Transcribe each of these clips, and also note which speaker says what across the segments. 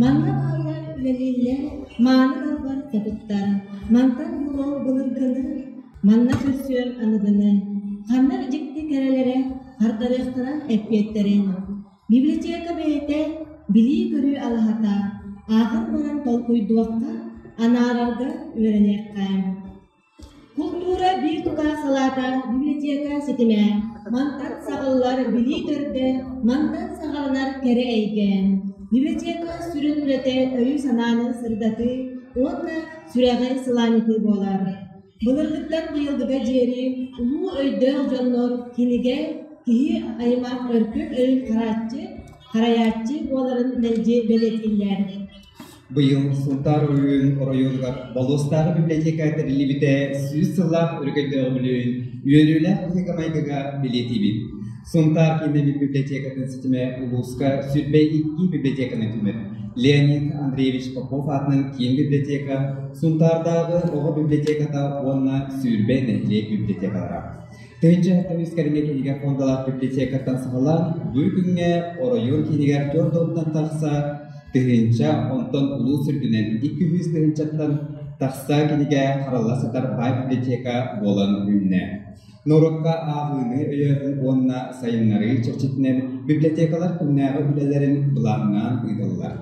Speaker 1: Манна бааллар үлэлииллэр мааны далбар хотуттар, мантан булуоҥ былыргыны, манна көрсүөҥ аныгыны, ханна дьикти кэрэлэрэ хардарыахтара эппиэттэрин. Библиотека бэйэтэ билии-көрүү алаһата, ааҕан баран толкуйдуохха, анаарарга үөрэниэххэ. Култуура биир тутаах салаата библиотека ситимэ, мантан саҕыллар билии төрдө, мантан саҕаланар кэрэ эйгэ. Библиотека сүрүн үлэтэ өйү-санааны сырдатыы уонна сүрэҕи сылаанньытыы буолар. Былыргыттан быйылгыга диэри улуу өйдөөх дьоннор кинигэ киһи аймах өркөн өйүн харааччы, харайааччы буоларын мэлдьи бэлиэтииллэр.
Speaker 2: Быйыл Сунтаар оройуонун оройуонугар Болуостааҕы библиотека тэриллибитэ 100 сыллаах өрөгөйдөөх үбүлүөйүн үөрүүлээх быһыыга-майгыга бэлиэтиибит. Сунтаар кииннэммит библиотекатын ситимэ улууска 22 библиотеканы түмэр. Леонид Андреевич Попов аатынан киин библиотека, Сунтаардааҕы оҕо библиотеката уонна 20 нэһилиэк библиотекалара. 1073 кэриҥэ кинигэ фондалаах библиотекаттан саҕалаан, бу күҥҥэ оройуон киинигэр 40 тахса тыһыынча, онтон улуус үрдүнэн 200 тыһыынчаттан тахса кинигэ харалла сытар баай библиотека буолан үүннэ. Норуокка ааҕыыны өйөөһүн уонна сайыннарыы чэрчитинэн библиотекалар күннээҕи үлэлэрин былааннаан ыыталлар.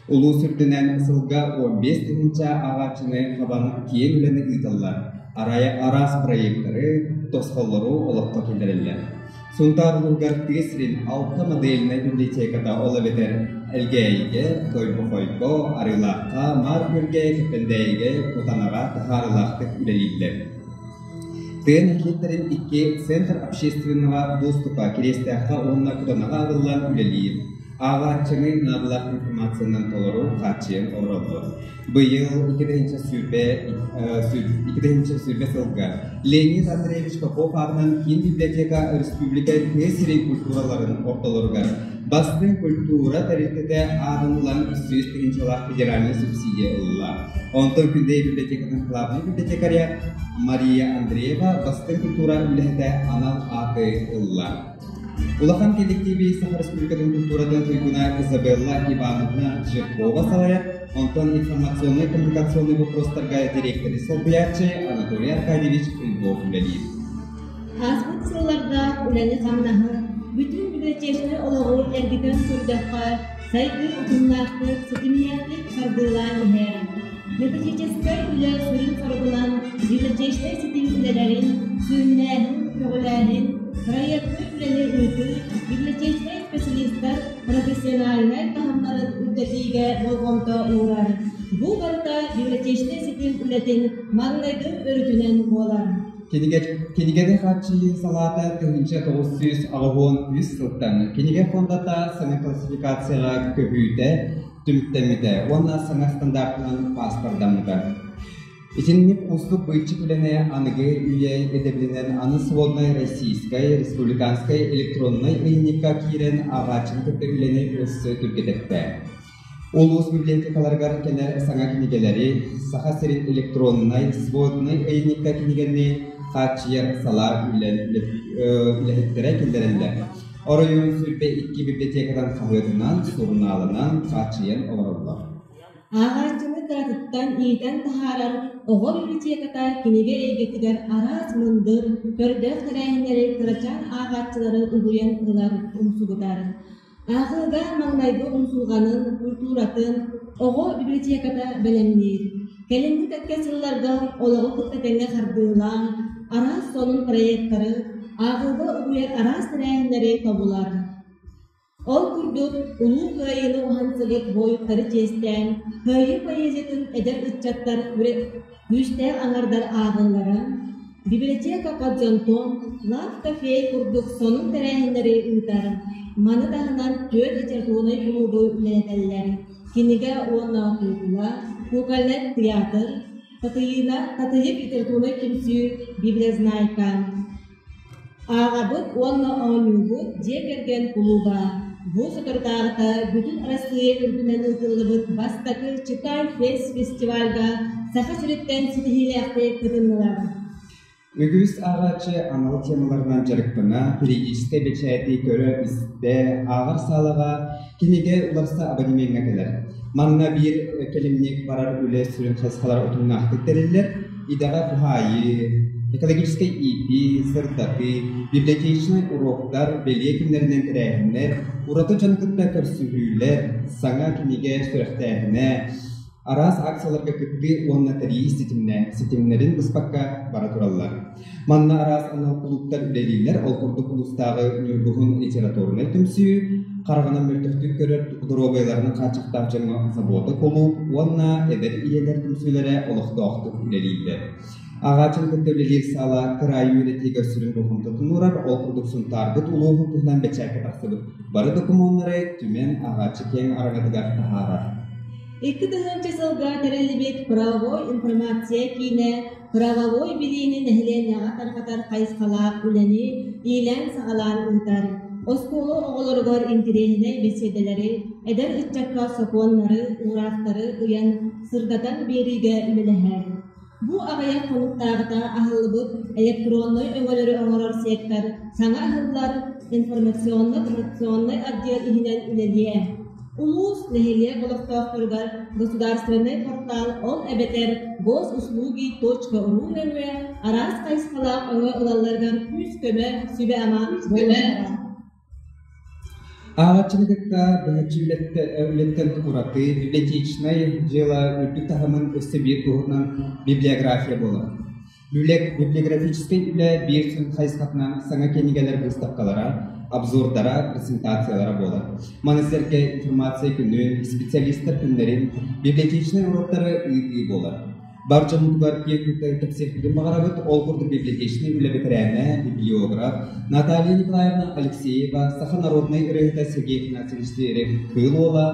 Speaker 2: Улуус үрдүнэн сылга 15 тыһыынча ааҕааччыны хабан киэҥ үлэни ыыталлар, араас проектары, тосхоллору олоххо киллэрэллэр. Сунтаар улууһугар тыа сирин алта модельнай библиотеката ол эбэтэр Элгээйигэ, Тойбохойго, Арыылаахха, Маар Күөлгэ, Кэппэндээйигэ, Кутанаҕа таһаарыылаахтык үлэлииллэр. Тыа нэһилиэктэрин икки Центр общественного доступа Кириэстээххэ уонна Кутанаҕа арыллан үлэлиир. Ааҕааччыны наадалаах информациянан толору хааччыйан олороллор. Быйыл 2020 сылга Леонид Андреевич Попов аатынан киин библиотека республика тыа сирин культураларын ортолоругар бастыҥ культура тэрилтэтэ аатын ылан 100 тыһыынчалаах федеральнай субсидия ылла. Онтон Күндэйэ библиотекатын главнай библиотекаря Мария Андреева бастыҥ культура үлэһитэ анал ааты ылла. Улахан кэлликтииби Саха Республикатын культуратын туйгуна Изабелла Ивановна Жиркова салайар, онтон информационнай-коммуникационнай вопростарга дириэктэри солбуйааччы Анатолий Аркадьевич Львов үлэлиир.
Speaker 1: Ааспыт сылларга үлэни-хамнаһы, бүтүн библиотечнай олоҕу эргитэн көрдөххө, сайдыы утумнаахтык, ситимнээхтик хардыылаан иһэр. Методическай үлэ сүрүн соругунан библиотечнай ситим үлэлэрин сүрүннээһин, көҕүлээһин, проектнай үлэни ыытыы, библиотечнай специалистар профессиональнай таһымнарын үрдэтиигэ болҕомто уурар. Бу барыта библиотечнай ситим үлэтин маҥнайгы өрүтүнэн буолар.
Speaker 2: Кинигэни хааччыйыы салаата 1983 сылтан кинигэ фондата саҥа классификацияҕа көһүүтэ түмүктэммитэ уонна саҥа стандартынан пааспардаммыта. Итинник уустук быыччык үлэни аныгы үйэ ирдэбилинэн аны своднай российскай, республиканскай электроннай ыйынньыкка киирэн ааҕааччыны кытта үлэни өссө түргэтэттэ. Улуус библиотекаларыгар кэлэр саҥа кинигэлэри, Саха сирин электроннай, своднай ыйынньыкка кинигэни хааччыйар салаа үлэһиттэрэ киллэрэллэр. Оройуон 22 библиотекатан хаһыатынан, сурунаалынан хааччыйан олороллор.
Speaker 1: Ааҕааччыны кыратыттан иитэн таһаарар оҕо библиотеката кинигэ эйгэтигэр араас мындыр, көрдөөх тэрээһиннэри кырачаан ааҕааччылары угуйан ылар, умсугутар. Ааҕыыга маҥнайгы умсулҕанын, культуратын оҕо библиотеката бэлэмниир. Кэлиҥҥи кэккэ сылларга олоҕу кытта тэҥҥэ хардыылаан, араас сонун проектары, ааҕыыга угуйар араас тэрээһиннэри тобулар. Ол курдук, Улуу Кыайыыны уһансыбыт буойуттары чиэстээн, Кыайыы поэзиятын эдэр ыччаттар күүстээх аҥардар ааҕаллара, библиотека под зонтом, лав-кафе курдук сонун тэрээһиннэри ыытар. Маны таһынан түөрт литературнай кулуубу үлэлэтэллэр: кинигэ уонна куукула, кукольнай театр, Татыйыына, Татыйык литературнай түмсүү, Библиознайка. Ааҕабыт уонна оонньуубут дьиэ кэргэн кулууба. Бу соторутааҕыта Бүтүн Арассыыйа үрдүнэн ыытыллыбыт бастакы Читай Фест фестивальга Саха сириттэн ситиһиилээхтик кытыннылар.
Speaker 2: Үгүс ааҕааччы анал темаларынан дьарыктана, периодическай бэчээти көрө-истэ, ааҕар саалаҕа кинигэ уларса абонемеҥҥа кэлэр. Манна биир кэлимник барар үлэ сүрүн хайысхалара утумнаахтык тэриллэр: идэҕэ туһаайыы, экологическай иитии, сырдатыы, библиотечнай уруоктар, бэлиэ күннэринэн тэрээһиннэр, ураты дьону кытта көрсүһүүлэр, саҥа кинигэ сүрэхтээһинэ, Араас акцияларга кыттыы уонна тэрийии ситимнэрин быспакка бара тураллар. Манна араас анал кулууптар үлэлииллэр, ол курдук улуустааҕы Ньургуһун литературнай түмсүү, хараҕынан мөлтөхтүк көрөр доруобуйаларынан хааччахтаах дьоҥҥо Забота кулууп уонна эдэр ийэлэр түмсүүлэрэ олохтоохтук үлэлииллэр. Ааҕааччыны кытта үлэлиир саала кыраайы үөрэтиигэ сүрүн болҕомтотун уурар, ол курдук Сунтаарбыт улууһун туһунан бэчээккэ тахсыбыт бары докумуоннары түмэн ааҕааччы киэҥ араҥатыгар таһаарар.
Speaker 1: 2000 сылга тэриллибит правовой информация киинэ правовой билиини нэһилиэнньэҕэ тарҕатар хайысхалаах үлэни иилээн-саҕалаан ыытар. Оскуола оҕолоругар интэриэһинэй бэсиэдэлэри, эдэр ыччакка сокуоннары, уураахтары ыйан, сырдатан биэриигэ үлэлэһэр. Бу аҕыйах хонуктааҕыта аһыллыбыт электроннай өҥөлөрү оҥорор сектор саҥа аһыллар информационно-коммуникационнай отдел иһинэн үлэлиэ. Улуус, нэһилиэк олохтоохторугар государственнай портал ол эбэтэр госуслуги.ру нөҥүө араас хайысхалаах өҥө ылалларыгар күүс-көмө, сүбэ-ама буолуохтара.
Speaker 2: Ааҕааччыны кытта быһаччы үлэттэн ураты библиотечнай дьыала үрдүк таһымын өссө биир туоһутунан библиография буолар. Библиографическай үлэ биир сүрүн хайысхатынан саҥа кинигэлэр быыстапкалара, обзордара, презентациялара буолар. Маны сэргэ информация күнүн, специалистар күннэрин, библиотечнай уруоктары ыытыы буолар. Бар дьоммутугар киэҥ кытта кэпсиэхпитин баҕарабыт. Ол курдук библиотечнай үлэ бэтэрээнэ, библиограф Наталья Николаевна Алексеева, саха народнай ырыаһыта Сергей Афанасьевич Зверев Кыыл Уола,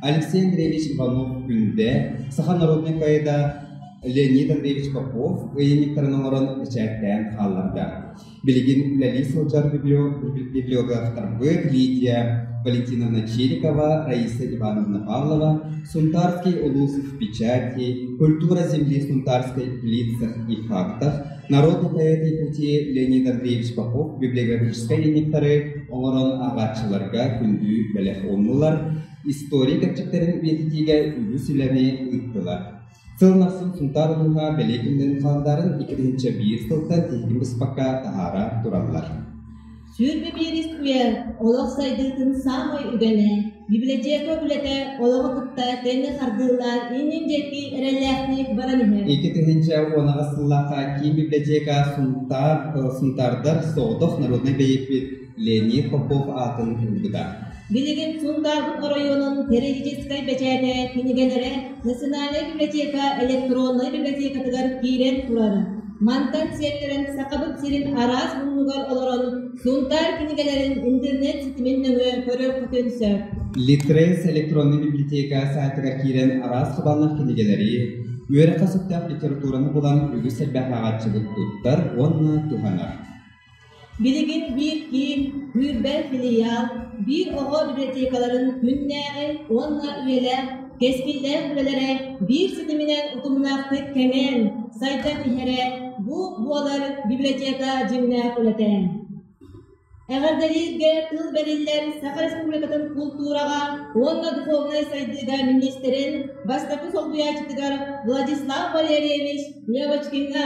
Speaker 2: Алексей Андреевич Иванов Күндэ, саха народнай поэта Леонид Андреевич Попов ыйынньыктарын оҥорон бэчээттээн хаалларда. Билигин үлэлии сылдьар библиографтарбыт Лидия Валентиновна Чирикова, Раиса Ивановна Павлова, Сунтарский улус в печати, Культура земли Сунтарской в лицах и фактах, Народный поэт Якутии Леонид Андреевич Попов библиографическай ыйынньыктары оҥорон ааҕааччыларга күндү бэлэх ууннулар, история кэрчиктэрин үйэтитиигэ үгүс үлэни ыыттылар. Сыл ахсын Сунтаар улууһа бэлиэ күннэрин халандаарын 2001 сылтан тиһигин быспакка таһаара тураллар.
Speaker 1: Сүүрбэ биирис үйэ олох сайдыытын саамай үгэнэ, библиотека үлэтэ олоҕу кытта тэҥҥэ хардыылаан иннин диэки эрэллээхтик баран иһэр.
Speaker 2: 2018 сыллаахха киин библиотека Сунтаар, Сунтаардар соҕотох народнай бэйиэппит Леонид Попов аатын ылбыта.
Speaker 1: Билигин Сунтаарбыт оройуонун периодическай бэчээтэ кинигэлэрэ Национальнай библиотека электроннай библиотекатыгар киирэн турар. Мантан сиэттэрэн Сахабыт сирин араас муннугар олорон Сунтаар кинигэлэрин интернет ситимин нөҥүө көрүөххүтүн сөп.
Speaker 2: Литрес электроннай библиотека саайтыгар киирэн араас хабааннаах кинигэлэри, үөрэххэ сөптөөх литератураны булан үгүс элбэх ааҕааччыбыт туттар уонна туһанар.
Speaker 1: Билигин биир киин, күүрбэ филиал, биир оҕо библиотекаларын күннээҕи уонна үйэлээх, кэскиллээх үлэлэрэ биир ситиминэн утумнаахтык кэҥээн, сайдан иһэрэ бу буолар библиотека дьиҥнээх үлэтэ. Эҕэрдэлииргэ тыл бэриллэр Саха Республикатын култуураҕа уонна духовнай сайдыыга миниистирин бастакы солбуйааччытыгар Владислав Валерьевич Левочкиҥҥа.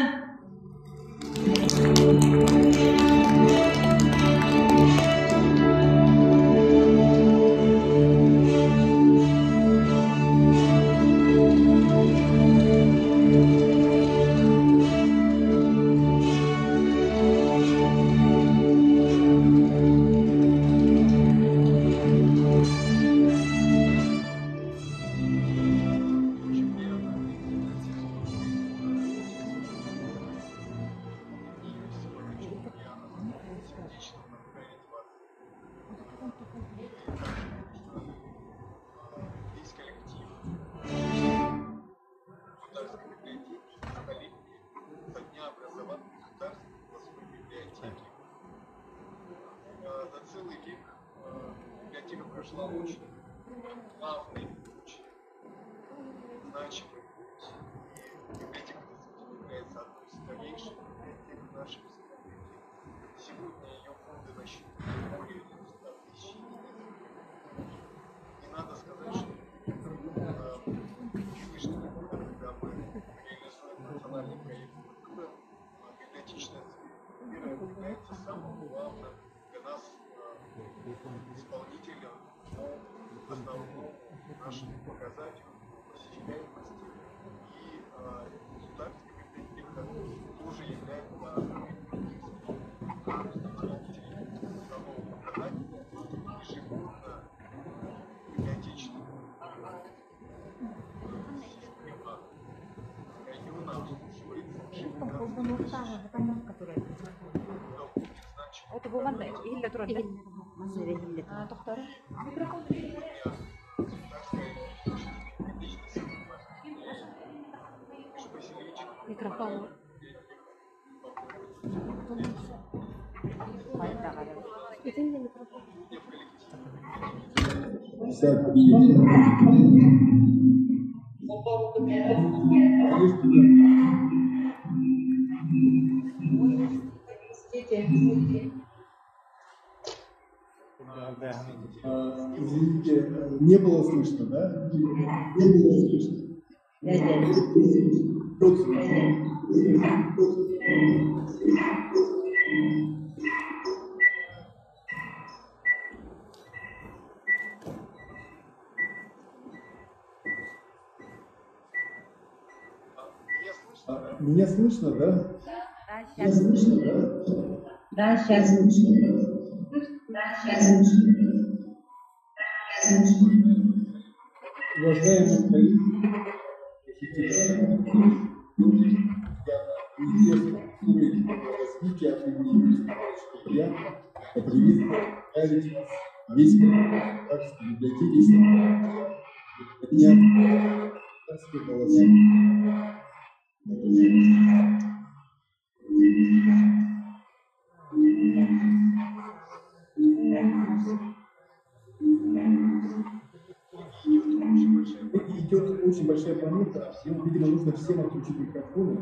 Speaker 3: Весь коллектив Сунтарской библиотеки столетние со дня образования Сунтарской областной библиотеки. За целый век библиотека прошла очень плавный, очень значимый путь. И библиотека действительно является одной из старейших библиотек в нашей Нашему показателю по посещаемости. И Сунтарская библиотека тоже является одним из представителей данного показателя. Ежегодно библиотечная система района обслуживает свыше 15 тысяч
Speaker 4: Это бу манна иһиллэ турар да?
Speaker 1: Манна эрэ иһиллэ
Speaker 4: Аа,
Speaker 1: турар.
Speaker 4: тохтор.
Speaker 3: Сегодня Сунтарская библиотечная система межпоселенческую
Speaker 4: Микрофон.
Speaker 1: Хайдаҕар. Итиннэ микрофон.
Speaker 3: Сегодня в коллективе
Speaker 1: Простите.
Speaker 5: Извините, не было слышно, да? Не было слышно.
Speaker 3: Меня слышно, да?
Speaker 5: Меня слышно, да?
Speaker 4: Да,
Speaker 5: Меня
Speaker 4: сейчас.
Speaker 5: слышно, да?
Speaker 1: Да, сейчас.
Speaker 5: Да, сейчас. Уважаемые коллеги, я Министерство культуры и духовного развития от имени Юрия Степановича Куприянова поприветствовать, поздравить вас, весь коллектив Сунтарской библиотеки дня Сунтарской полосы.
Speaker 3: Идет очень большая
Speaker 5: Идет очень большая помеха, ну, видимо, нужно всем отключить микрофоны.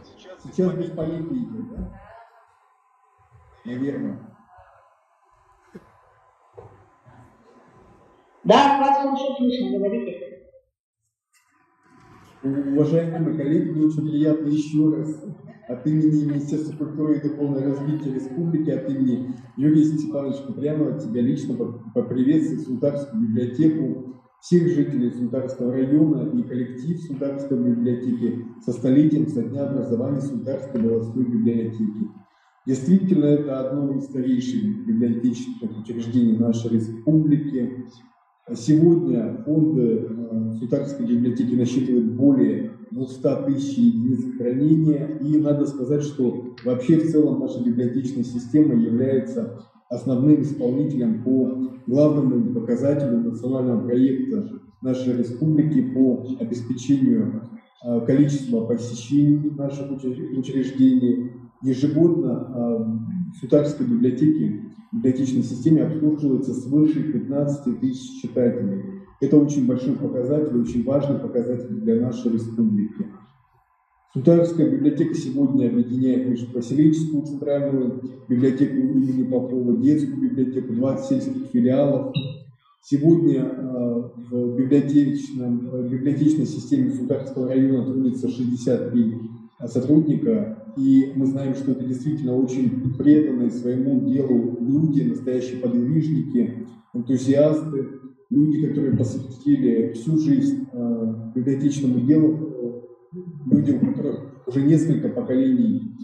Speaker 3: Сейчас без
Speaker 5: Сейчас без
Speaker 3: помех.
Speaker 5: помехи идет, да? Наверное.
Speaker 1: Да, вас хорошо слышно, говорите.
Speaker 5: Уважаемые коллеги, мне очень приятно еще раз от имени Министерства культуры и духовного развития Республики, от имени Юрия Степановича Куприянова, от тебя лично поприветствовать Сунтарскую библиотеку, всех жителей Сунтарского района и коллектив Сунтарской библиотеки со столетием со дня образования Сунтарской городской библиотеки. Действительно, это одно из старейших библиотечных учреждений нашей республики. Сегодня фонды Сунтарской библиотеки насчитывают более 200 тысяч единиц хранения. И надо сказать, что вообще в целом наша библиотечная система является основным исполнителем по главному показателю национального проекта нашей республики по обеспечению количества посещений наших учреждений. Ежегодно в Сунтарской библиотеке, в библиотечной системе обслуживается свыше 15 тысяч читателей. Это очень большой показатель, очень важный показатель для нашей республики. Сунтарская библиотека сегодня объединяет межпоселенческую центральную библиотеку имени Попова, детскую библиотеку, 20 сельских филиалов. Сегодня в библиотечной системе Сунтарского района трудится 63 сотрудника. И мы знаем, что это действительно очень преданные своему делу люди, настоящие подвижники, энтузиасты, люди, которые посвятили всю жизнь библиотечному делу, люди, у которых уже несколько поколений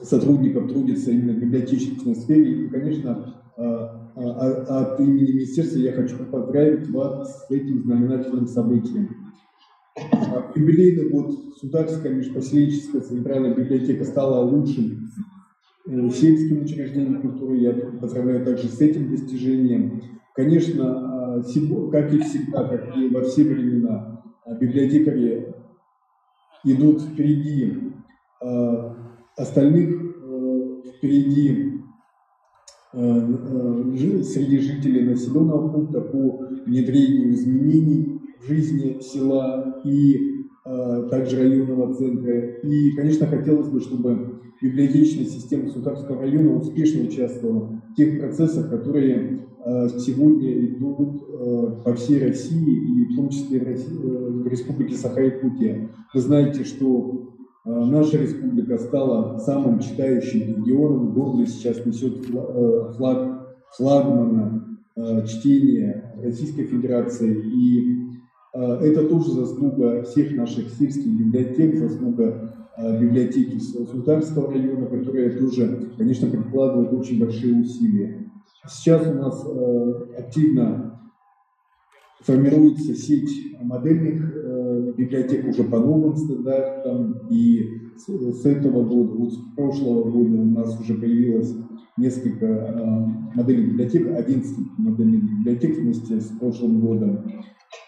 Speaker 5: сотрудников трудятся именно в библиотечной сфере. И, конечно, от имени министерства я хочу поздравить вас с этим знаменательным событием. В юбилейный год Сунтарская межпоселенческая центральная библиотека стала лучшим сельским учреждением культуры. Я поздравляю также с этим достижением. Конечно, как и всегда, как и во все времена, библиотекари идут впереди остальных, впереди среди жителей населенного пункта по внедрению изменений в жизни села и также районного центра. И, конечно, хотелось бы, чтобы библиотечная система Сунтарского района успешно участвовала в тех процессах, которые сегодня идут по всей России и в том числе в Республике Саха-Якутия. Вы знаете, что наша республика стала самым читающим регионом, гордо сейчас несет флаг флагмана чтения Российской Федерации. И это тоже заслуга всех наших сельских библиотек, заслуга библиотеки Сунтарского района, которая тоже, конечно, прикладывает очень большие усилия. Сейчас у нас активно формируется сеть модельных библиотек уже по новым стандартам. И с этого года, вот с прошлого года у нас уже появилось несколько модельных библиотек, 11 модельных библиотек вместе с прошлым годом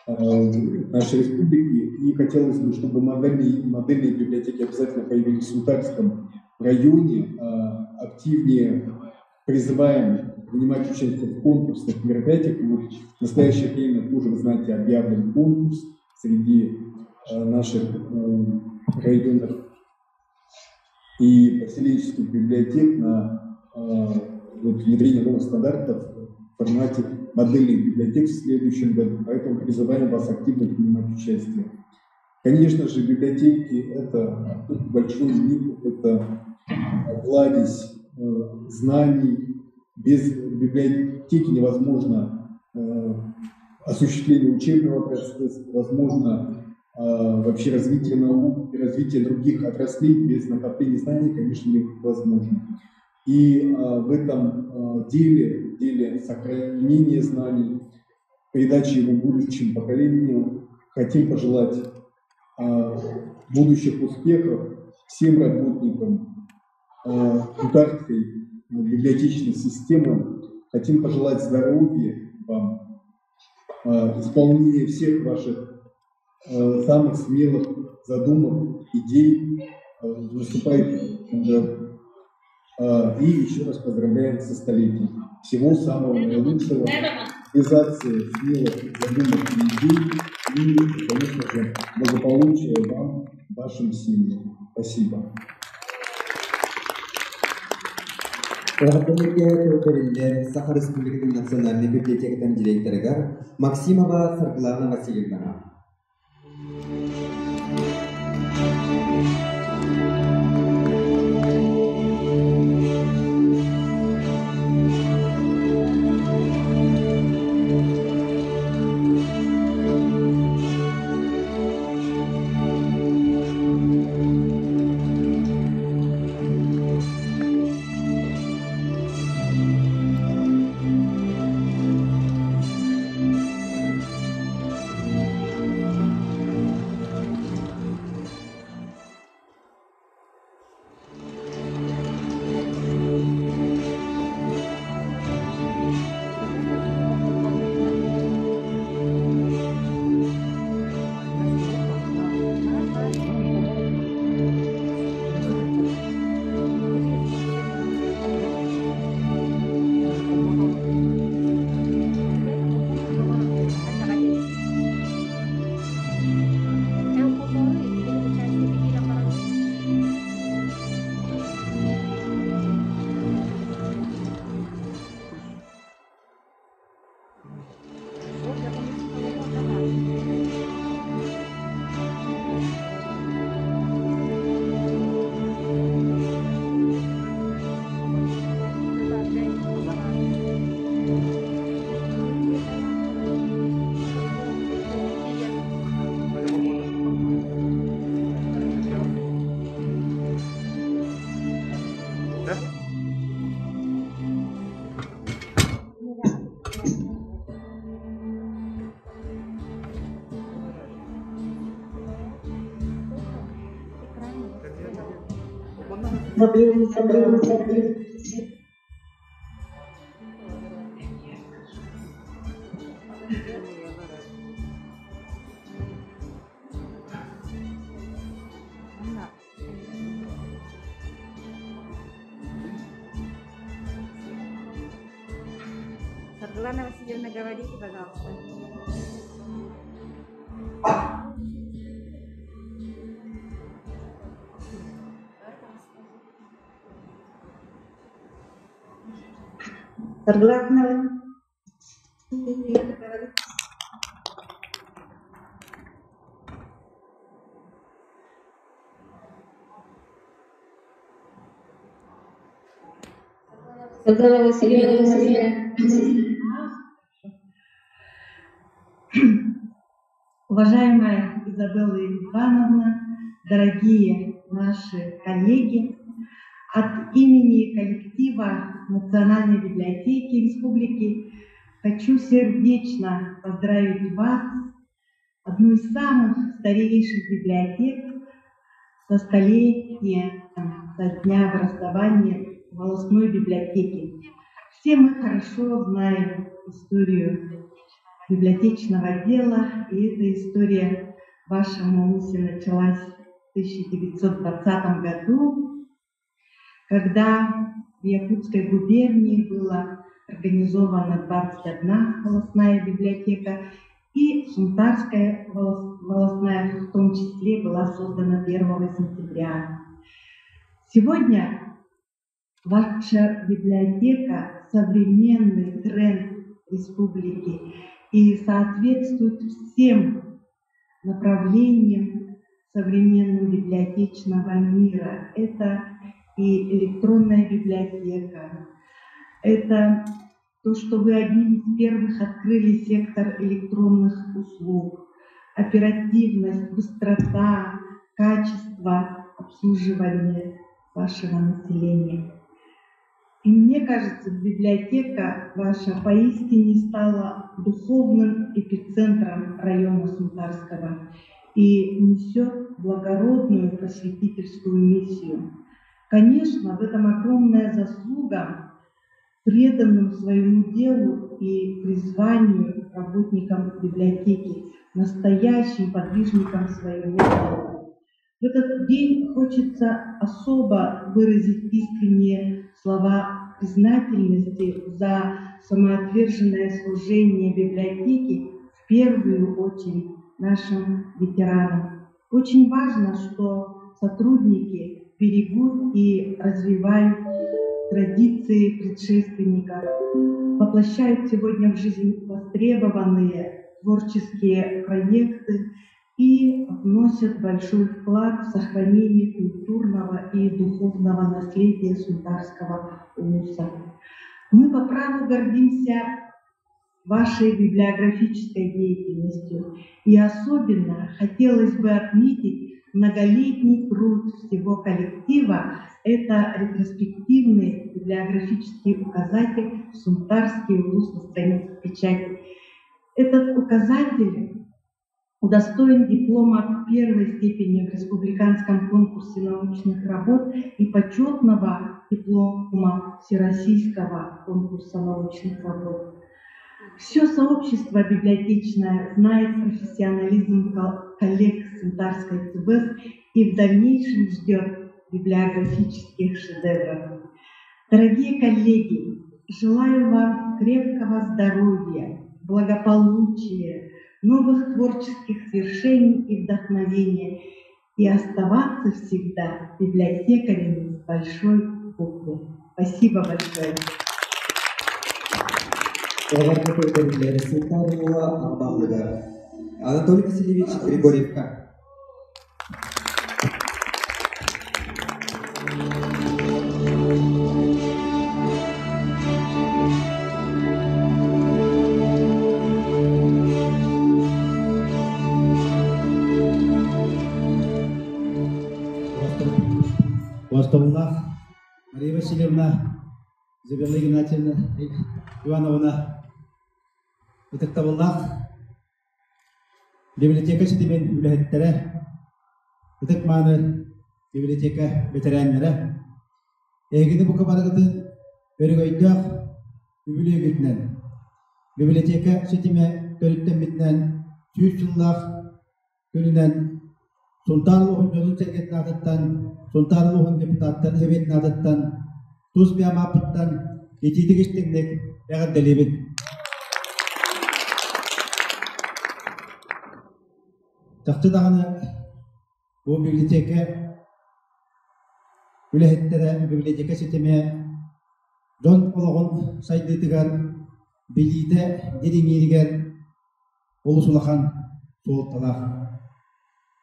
Speaker 5: в нашей республике. И хотелось бы, чтобы модельные библиотеки обязательно появились в Сунтарском районе. Активнее призываем принимать участие в конкурсных мероприятиях. И вот в настоящее время тоже, вы знаете, объявлен конкурс среди наших районных и поселенческих библиотек на вот, внедрение новых стандартов в формате модельных библиотек в следующем году. Поэтому призываем вас активно принимать участие. Конечно же, библиотеки – это большой мир, это кладезь знаний. Без библиотеки невозможно осуществление учебного процесса, возможно вообще развитие наук, развитие других отраслей без накопления знаний, конечно, невозможно. И в этом деле сохранения знаний, передачи его будущим поколениям, хотим пожелать будущих успехов всем работникам Сунтарской библиотечной системы. Хотим пожелать здоровья вам, исполнения всех ваших самых смелых задумок, идей в наступающем году. И еще раз поздравляем со столетием. Всего самого наилучшего, реализации смелых задумок и идей и, конечно же, благополучия вам, вашим семьям. Спасибо.
Speaker 2: Саха Республикатын национальной библиотекатын директорыгар Максимова Саргылана Васильевнаҕа.
Speaker 4: Саргылана Васильевна, говорите, пожалуйста.
Speaker 1: Саргылана Васильевна, говорите. Саргылана Васильевна,
Speaker 6: Уважаемая Изабелла Ивановна, дорогие наши коллеги, от имени коллектива Национальной библиотеки Республики хочу сердечно поздравить вас, одну из самых старейших библиотек, со столетия, со дня образования волостной библиотеки. Все мы хорошо знаем историю библиотечного дела, и эта история в вашем УЛУСе началась в 1920 году, когда в Якутской губернии была организована 21 волостная библиотека, и Сунтарская волостная в том числе была создана 1 сентября. Сегодня ваша библиотека – современный тренд республики и соответствует всем направлениям современного библиотечного мира. Это и электронная библиотека, это то, что вы одним из первых открыли сектор электронных услуг, оперативность, быстрота, качество обслуживания вашего населения. И мне кажется, библиотека ваша поистине стала духовным эпицентром района Сунтарского и несет благородную просветительскую миссию. Конечно, в этом огромная заслуга преданным своему делу и призванию работникам библиотеки, настоящим подвижникам своего дела. В этот день хочется особо выразить искренние слова признательности за самоотверженное служение библиотеки в первую очередь нашим ветеранам. Очень важно, что сотрудники берегут и развивают традиции предшественников, воплощают сегодня в жизнь востребованные творческие проекты и вносят большой вклад в сохранение культурного и духовного наследия Сунтарского улуса. Мы по праву гордимся вашей библиографической деятельностью. И особенно хотелось бы отметить многолетний труд всего коллектива. Это ретроспективный библиографический указатель «Сунтарский улус на страницах печати». Этот указатель удостоен диплома первой степени в республиканском конкурсе научных работ и почетного диплома Всероссийского конкурса научных работ. Все сообщество библиотечное знает профессионализм коллег Сунтарской ЦБС и в дальнейшем ждет библиографических шедевров. Дорогие коллеги, желаю вам крепкого здоровья, благополучия, новых творческих свершений и вдохновения и оставаться всегда библиотекарями с большой буквы. Спасибо большое.
Speaker 2: Анатолий Васильевич Григорьевка.
Speaker 7: Убастабыллаах Мария Васильевна, Изабелла Игнатьевна Ивановна, ытыктабыллаах библиотека ситимин үлэһиттэрэ, ытык-мааны библиотека бэтэрээннэрэ, эһигини бука барыгытын өрөгөйдөөх үбүлүөйгүтүнэн, библиотека ситимэ төрүттэммитинэн 100 сыллаах күнүнэн Сунтаар улууһун дьонун-сэргэтин аатыттан, Сунтаар улууһун депутаттарын сэбиэтин аатыттан, тус бэйэм ааппыттан итиитик истиҥник эҕэрдэлиибин. Чахчы даҕаны бу библиотека үлэһиттэрэ, библиотека ситимэ дьон олоҕун сайдыытыгар, билиитэ дириҥииригэр олус улахан суолталаах.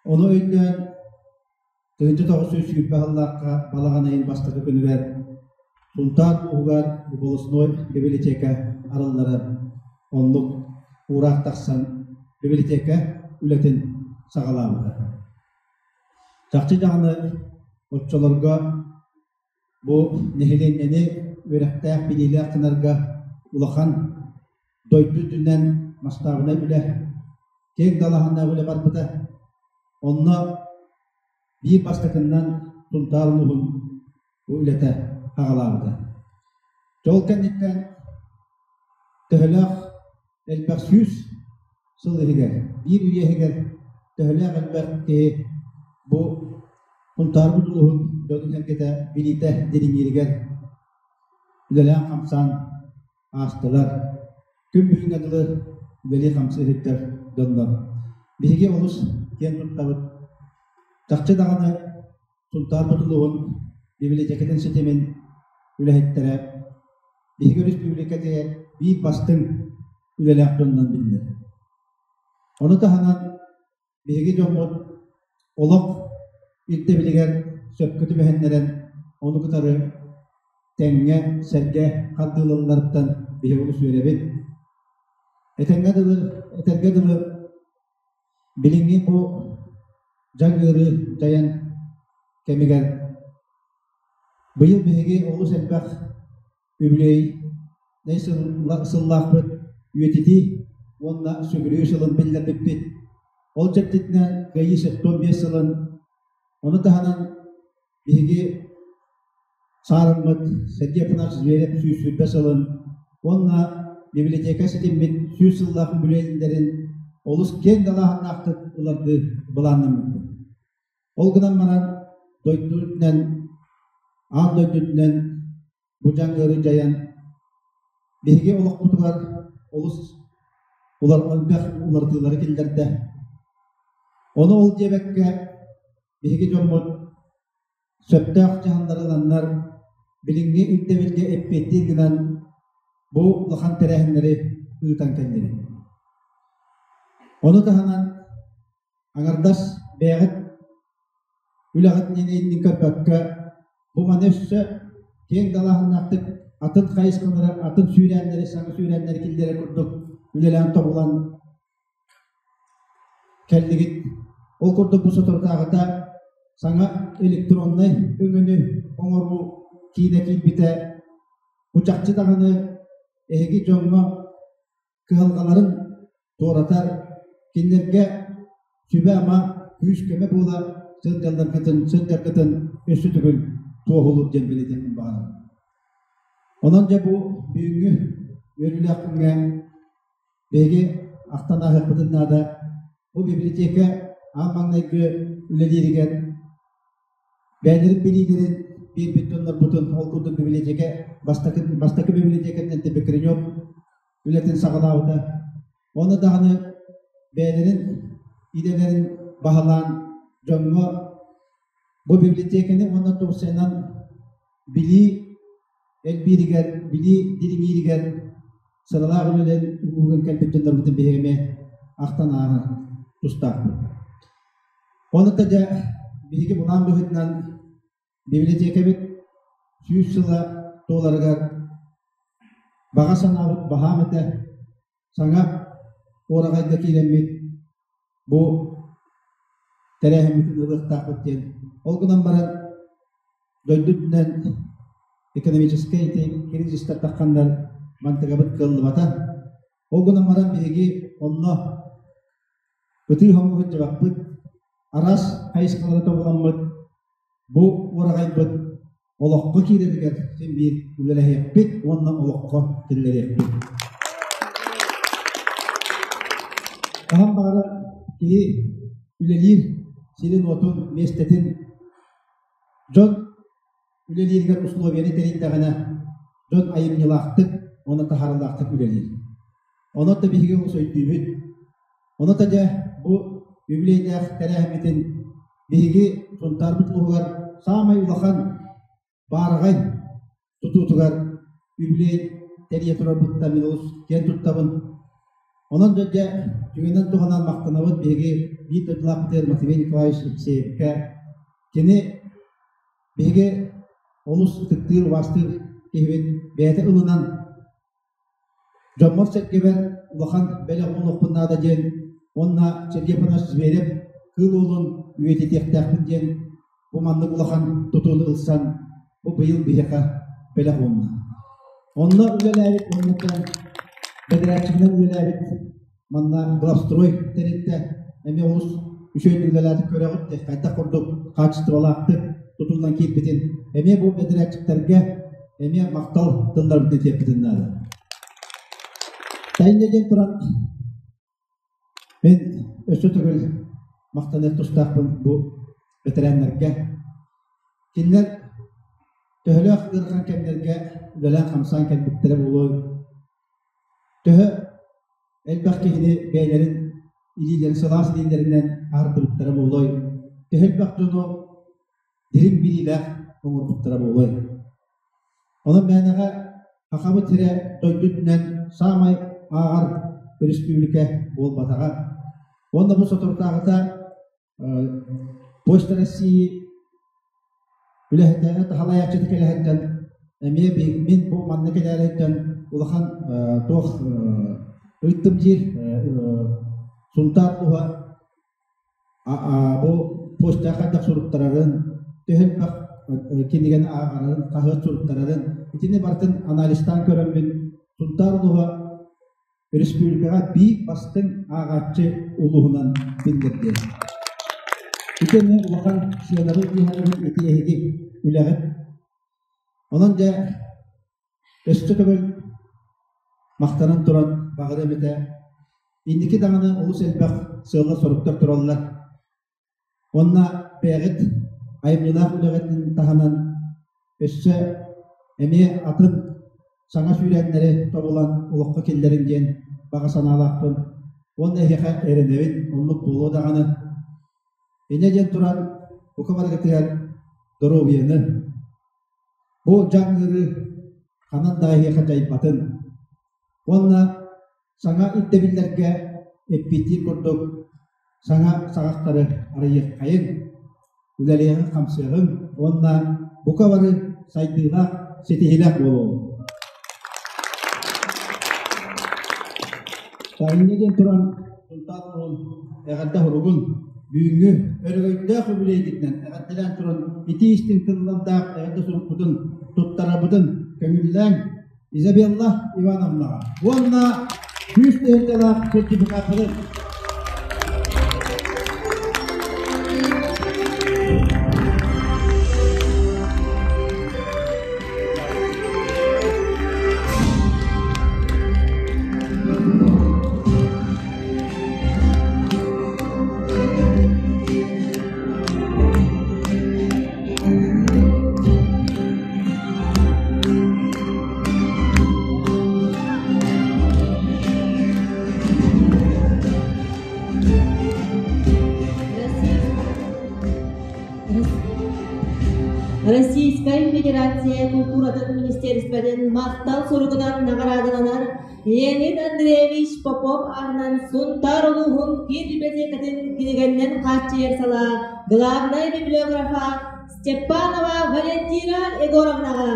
Speaker 7: Ону өйдөөн 1920 сыллаахха балаҕан ыйын бастакы күнүгэр Сунтаар улууһугар волостной библиотека арылларын оннук уураах тахсан. библиотека үлэтин саҕалаабыта. Чахчы даҕаны оччолорго бу нэһилиэнньэни үөрэхтээх, билиилээх гынарга улахан дойду үрдүнэн масштабнай үлэ, киэҥ далааһыннаах үлэ барбыта. Онно биир бастакыннан Сунтаар улууһун бу үлэтэ аҕалаабыта. Дьол кэнниттэн төһөлөөх элбэх 100 сыл иһигэр, биир үйэ иһигэр төһөлөөх элбэх киһи бу Сунтаарбыт улууһун дьонун-сэргэтэ билиитэ дириҥииригэр үлэлээн-хамсаан аастылар. Күн бүгүҥҥэ дылы үлэлии-хамсыы сылдьар дьоннор. Биһиги олус киэн туттабыт. Чахчы даҕаны Сунтаарбыт улууһун библиотекатын ситимин үлэһиттэрэ биһиги өрөспүүбүлүкэтигэр биир бастыҥ үлэлээх дьонунан биллэр. Ону таһынан биһиги дьоммут олох ирдэбилигэр сөпкө түбэһиннэрэн, ону кытары тэҥҥэ, сэргэ хардыылалларыттан биһиги олус үөрэбит. Этэҥҥэ дылы, этэргэ дылы, билиҥҥи бу дьаҥ ыарыы дьайан кэмигэр быйыл биһиги олус элбэх үбүлүөй сыллаахпыт үйэтитии уонна сүгүрүйүү сылын биллэрбиппит. Ол чэрчитинэн Кыайыы 75 сылын, ону таһынан биһиги саарыммыт Сергей Афанасьевич Зверев 120 сылын уонна библиотека ситиммит 100 сыллаах үбүлүөйдэрин олус киэҥ далааһыннаахтык ылардыы былааннаммыппыт. Ол гынан баран дойду үрдүнэн, аан дойду үрдүнэн бу дьаҥ ыарыы дьайан биһиги олохпутугар олус элбэх уларытыылары киллэрдэ. Ону ол диэбэккэ биһиги дьоммут сөптөөх дьаһаллары ыланнар билиҥҥи ирдэбилгэ эппиэттиир гынан бу улахан тэрээһиннэри ыытан кэллибит. Ону таһынан аҥардас бэйэҕит үлэҕит иннин көрбөккө, бу маны өссө киэҥ далааһыннаахтык атын хайысхалары, атын сүүрээннэри, саҥа сүүрээннэри киллэрэр курдук үлэлээн тобулан кэллигит. Ол курдук бу соторутааҕыта саҥа электроннай өҥөнү оҥоруу киинэ киирбитэ. Бу чахчы даҕаны эһиги дьоҥҥо кыһалҕаларын туоратар, кинилэргэ сүбэ-ама, күүс-көмө буола сылдьалларгытын, сылдьаргытын өссө төгүл туоһулуур диэн бэлиэтиэхпин баҕарабын. Онон дьэ бу бүгүҥҥү үөрүүлээх күҥҥэ биһиги ахтан ааһыахпытын наада. Бу библиотека аан маҥнайгы үлэлииригэр бэйэлэрин билиилэрин биэрбит дьоннорбутун, ол курдук библиотека бастакы, бастакы библиотекаттан Тепекренев үлэтин саҕалаабыта. Уонна даҕаны бэйэлэрин идэлэрин баһылаан дьоҥҥо бу библиотеканы уонна Турциянан билии элбииригэр, билии дириҥииригэр сыралаах үлэлэрин ууран кэлбит дьоннорбутун биһиги эмиэ ахтан ааһар тустаахпыт. Оны да дьэ биһиги былаан быһыытынан Библиотекабыт 100 сыла туоларыгар баҕа санаабыт баһаам этэ, саҥа уораҕайга киирэммит бу тэрээһиммитин ылыахтаахпыт диэн. Ол гынан баран дойду үрдүнэн экономическай ити кризистар тахханнар мантыгабыт кыаллыбата. Ол гынан баран биһиги онно ытыы-хомуу сылдьыбаппыт, араас хайысхалары тобуламмыт Бу уораҕайбыт олоххо киирэригэр син биир үлэлэһиэхпит уонна олоххо киллэриэхпит. Хаһан баҕарар киһи үлэлиир сирин-уотун, миэстэтин дьон үлэлииригэр условияны тэрийдэҕинэ, дьон айымньылаахтык уонна таһаарыылаахтык үлэлиир. Онон да биһиги олус өйдүүбүт. Ону да дьэ бу үбүлүөйдээх тэрээһиммитин биһиги Сунтаарбыт улууһугар саамай улахан баараҕай тутуутугар үбүлүөй тэрийэ турарбыттан мин олус киэн туттабын. Онон да дьэ түгэнинэн туһанан махтанабыт биһиги биир дойдулаахпытыгар Матвей Николаевич Алексеевка. Кини биһиги олус ытыктыыр, убаастыыр киһибит бэйэтэ ылынан Дьоммор-сэргэбэр улахан бэлэх уунуохпун наада диэн Уонна Сергей Афанасьевич Зверев кыыл уолун үйэтитиэхтээхпин диэн бу маннык улахан тутууну ылсан бу быйыл биһиэхэ бэлэх уунна. Онно үлэлээбит уонна бэдэрээччигинэн үлэлээбит манна главстрой тэрилтэ эмиэ олус үчүгэйдик үлэлээтик көрөҕүт хайдах курдук хаачыстыбалаахтык тутуллан киирбитин эмиэ бу бэдэрээччиктэргэ эмиэ махтал тылларбытын тиэрпитин наада. Тайна диэн туран Мин өссө төгүл махтаныах тустаахпын бу бэтэрээннэргэ. Кинилэр төһөлөөх ыарахан кэмнэргэ үлэлээн-хамсаан кэлбиттэрэ буолуой? Төһө элбэх киһини бэйэлэрин илиилэрин сылаас илиилэринэн аһардыбыттара буолуой? Төһө элбэх дьону дириҥ билиилээх оҥорбуттара буолуой? Онон мээнэҕэ Сахабыт сирэ дойду үрдүнэн саамай ааҕар өрөспүүбүлүкэ буолбатаҕа. Уонна бу соторутааҕыта Почта России үлэһитэ халайааччыта кэлэһиттэн эмиэ мин бу манна кэлээриттэн улахан туох ыйыттым диир Сунтаар туһа Бу почта хайдах суруттарарын, төһө элбэх кинигэни ааҕарын, хаһыат суруттарарын итини барытын анализтаан көрөммүн Сунтаар улууһа республикаҕа биир бастыҥ ааҕааччы улууһунан биллэрдим. Ити эмиэ улахан сыанабыл дии ити эһиги үлэҕит. Онон дьэ Өссө төгүл махтанан туран баҕарыам этэ, инники даҕаны олус элбэх сыаллар-соруктар тураллар. Уонна бэйэҕит айымньылаах үлэҕитин таһынан өссө эмиэ атын саҥа сүүрээннэри тобулан олоххо киллэриҥ диэн баҕа санаалаахпын. Уонна эһиэхэ эрэнэбин, оннук буолуо даҕаны. Инньэ диэн туран, бука барыгытыгар доруобуйаны, Бу дьаҥ ыарыы ханан да эһиэхэ дьайбатын уонна саҥа ирдэбиллэргэ эппиэттиир курдук саҥа саҕахтары арыйыаххайыҥ, үлэлиэҕиҥ-хамсыаҕыҥ уонна бука бары сайдыылаах, ситиһиилээх буолуоҕуҥ. Инньэ диэн туран Сунтаар уолун эҕэрдэ суругун бүгүҥҥү өрөгөйдөөх үбүлүөйгүтүнэн эҕэрдэлээн туран итии истиҥ тыллардаах эҕэрдэ сурукпутун туттарарбытын көҥүллээҥ Изабелла Ивановнаҕа уонна 100 тыһыынчалаах сертификаттары.
Speaker 1: Российскай Федерация култууратын министерствотын махтал суругунан наҕараадаланар Леонид Андреевич Попов аатынан Сунтаар улууһун киин библиотекатын кинигэннэн хааччыйар салаа главнай библиографа Степанова Валентина Егоровнаҕа.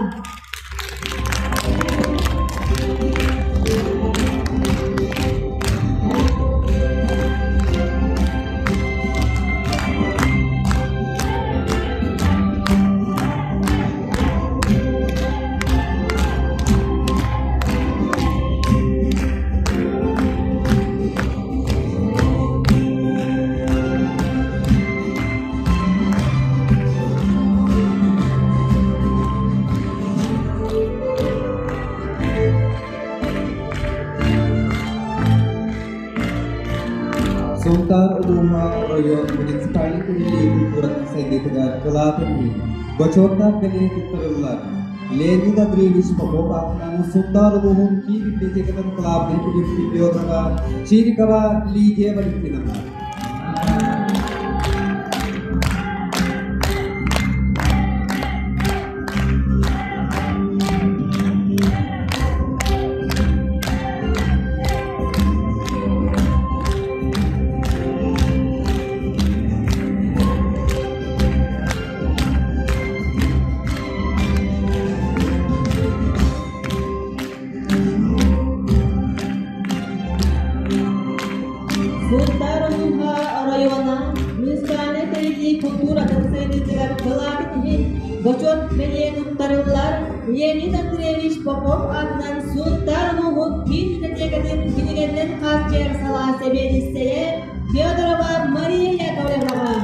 Speaker 2: Сунтаар улууһа оройуон муниципальнай тэриллии культуратын сайдыытыгар кылаатын иһин бочуоттаах бэлиэ туттарыллар. Леонид Андреевич Попов аатынан Сунтаар улууһун киин библиотекатын кылаабынай библиотека Чирикова Лидия Валентиновна.
Speaker 1: Сунтаар Бочуот бэлиэ туттарыллар Леонид Андреевич Попов аатынан Сунтаар улууһун киин библиотекатын кинигэннэн хааччыйар салаа сэбиэдиссэйэ Федорова Мария Яковлеваҕа.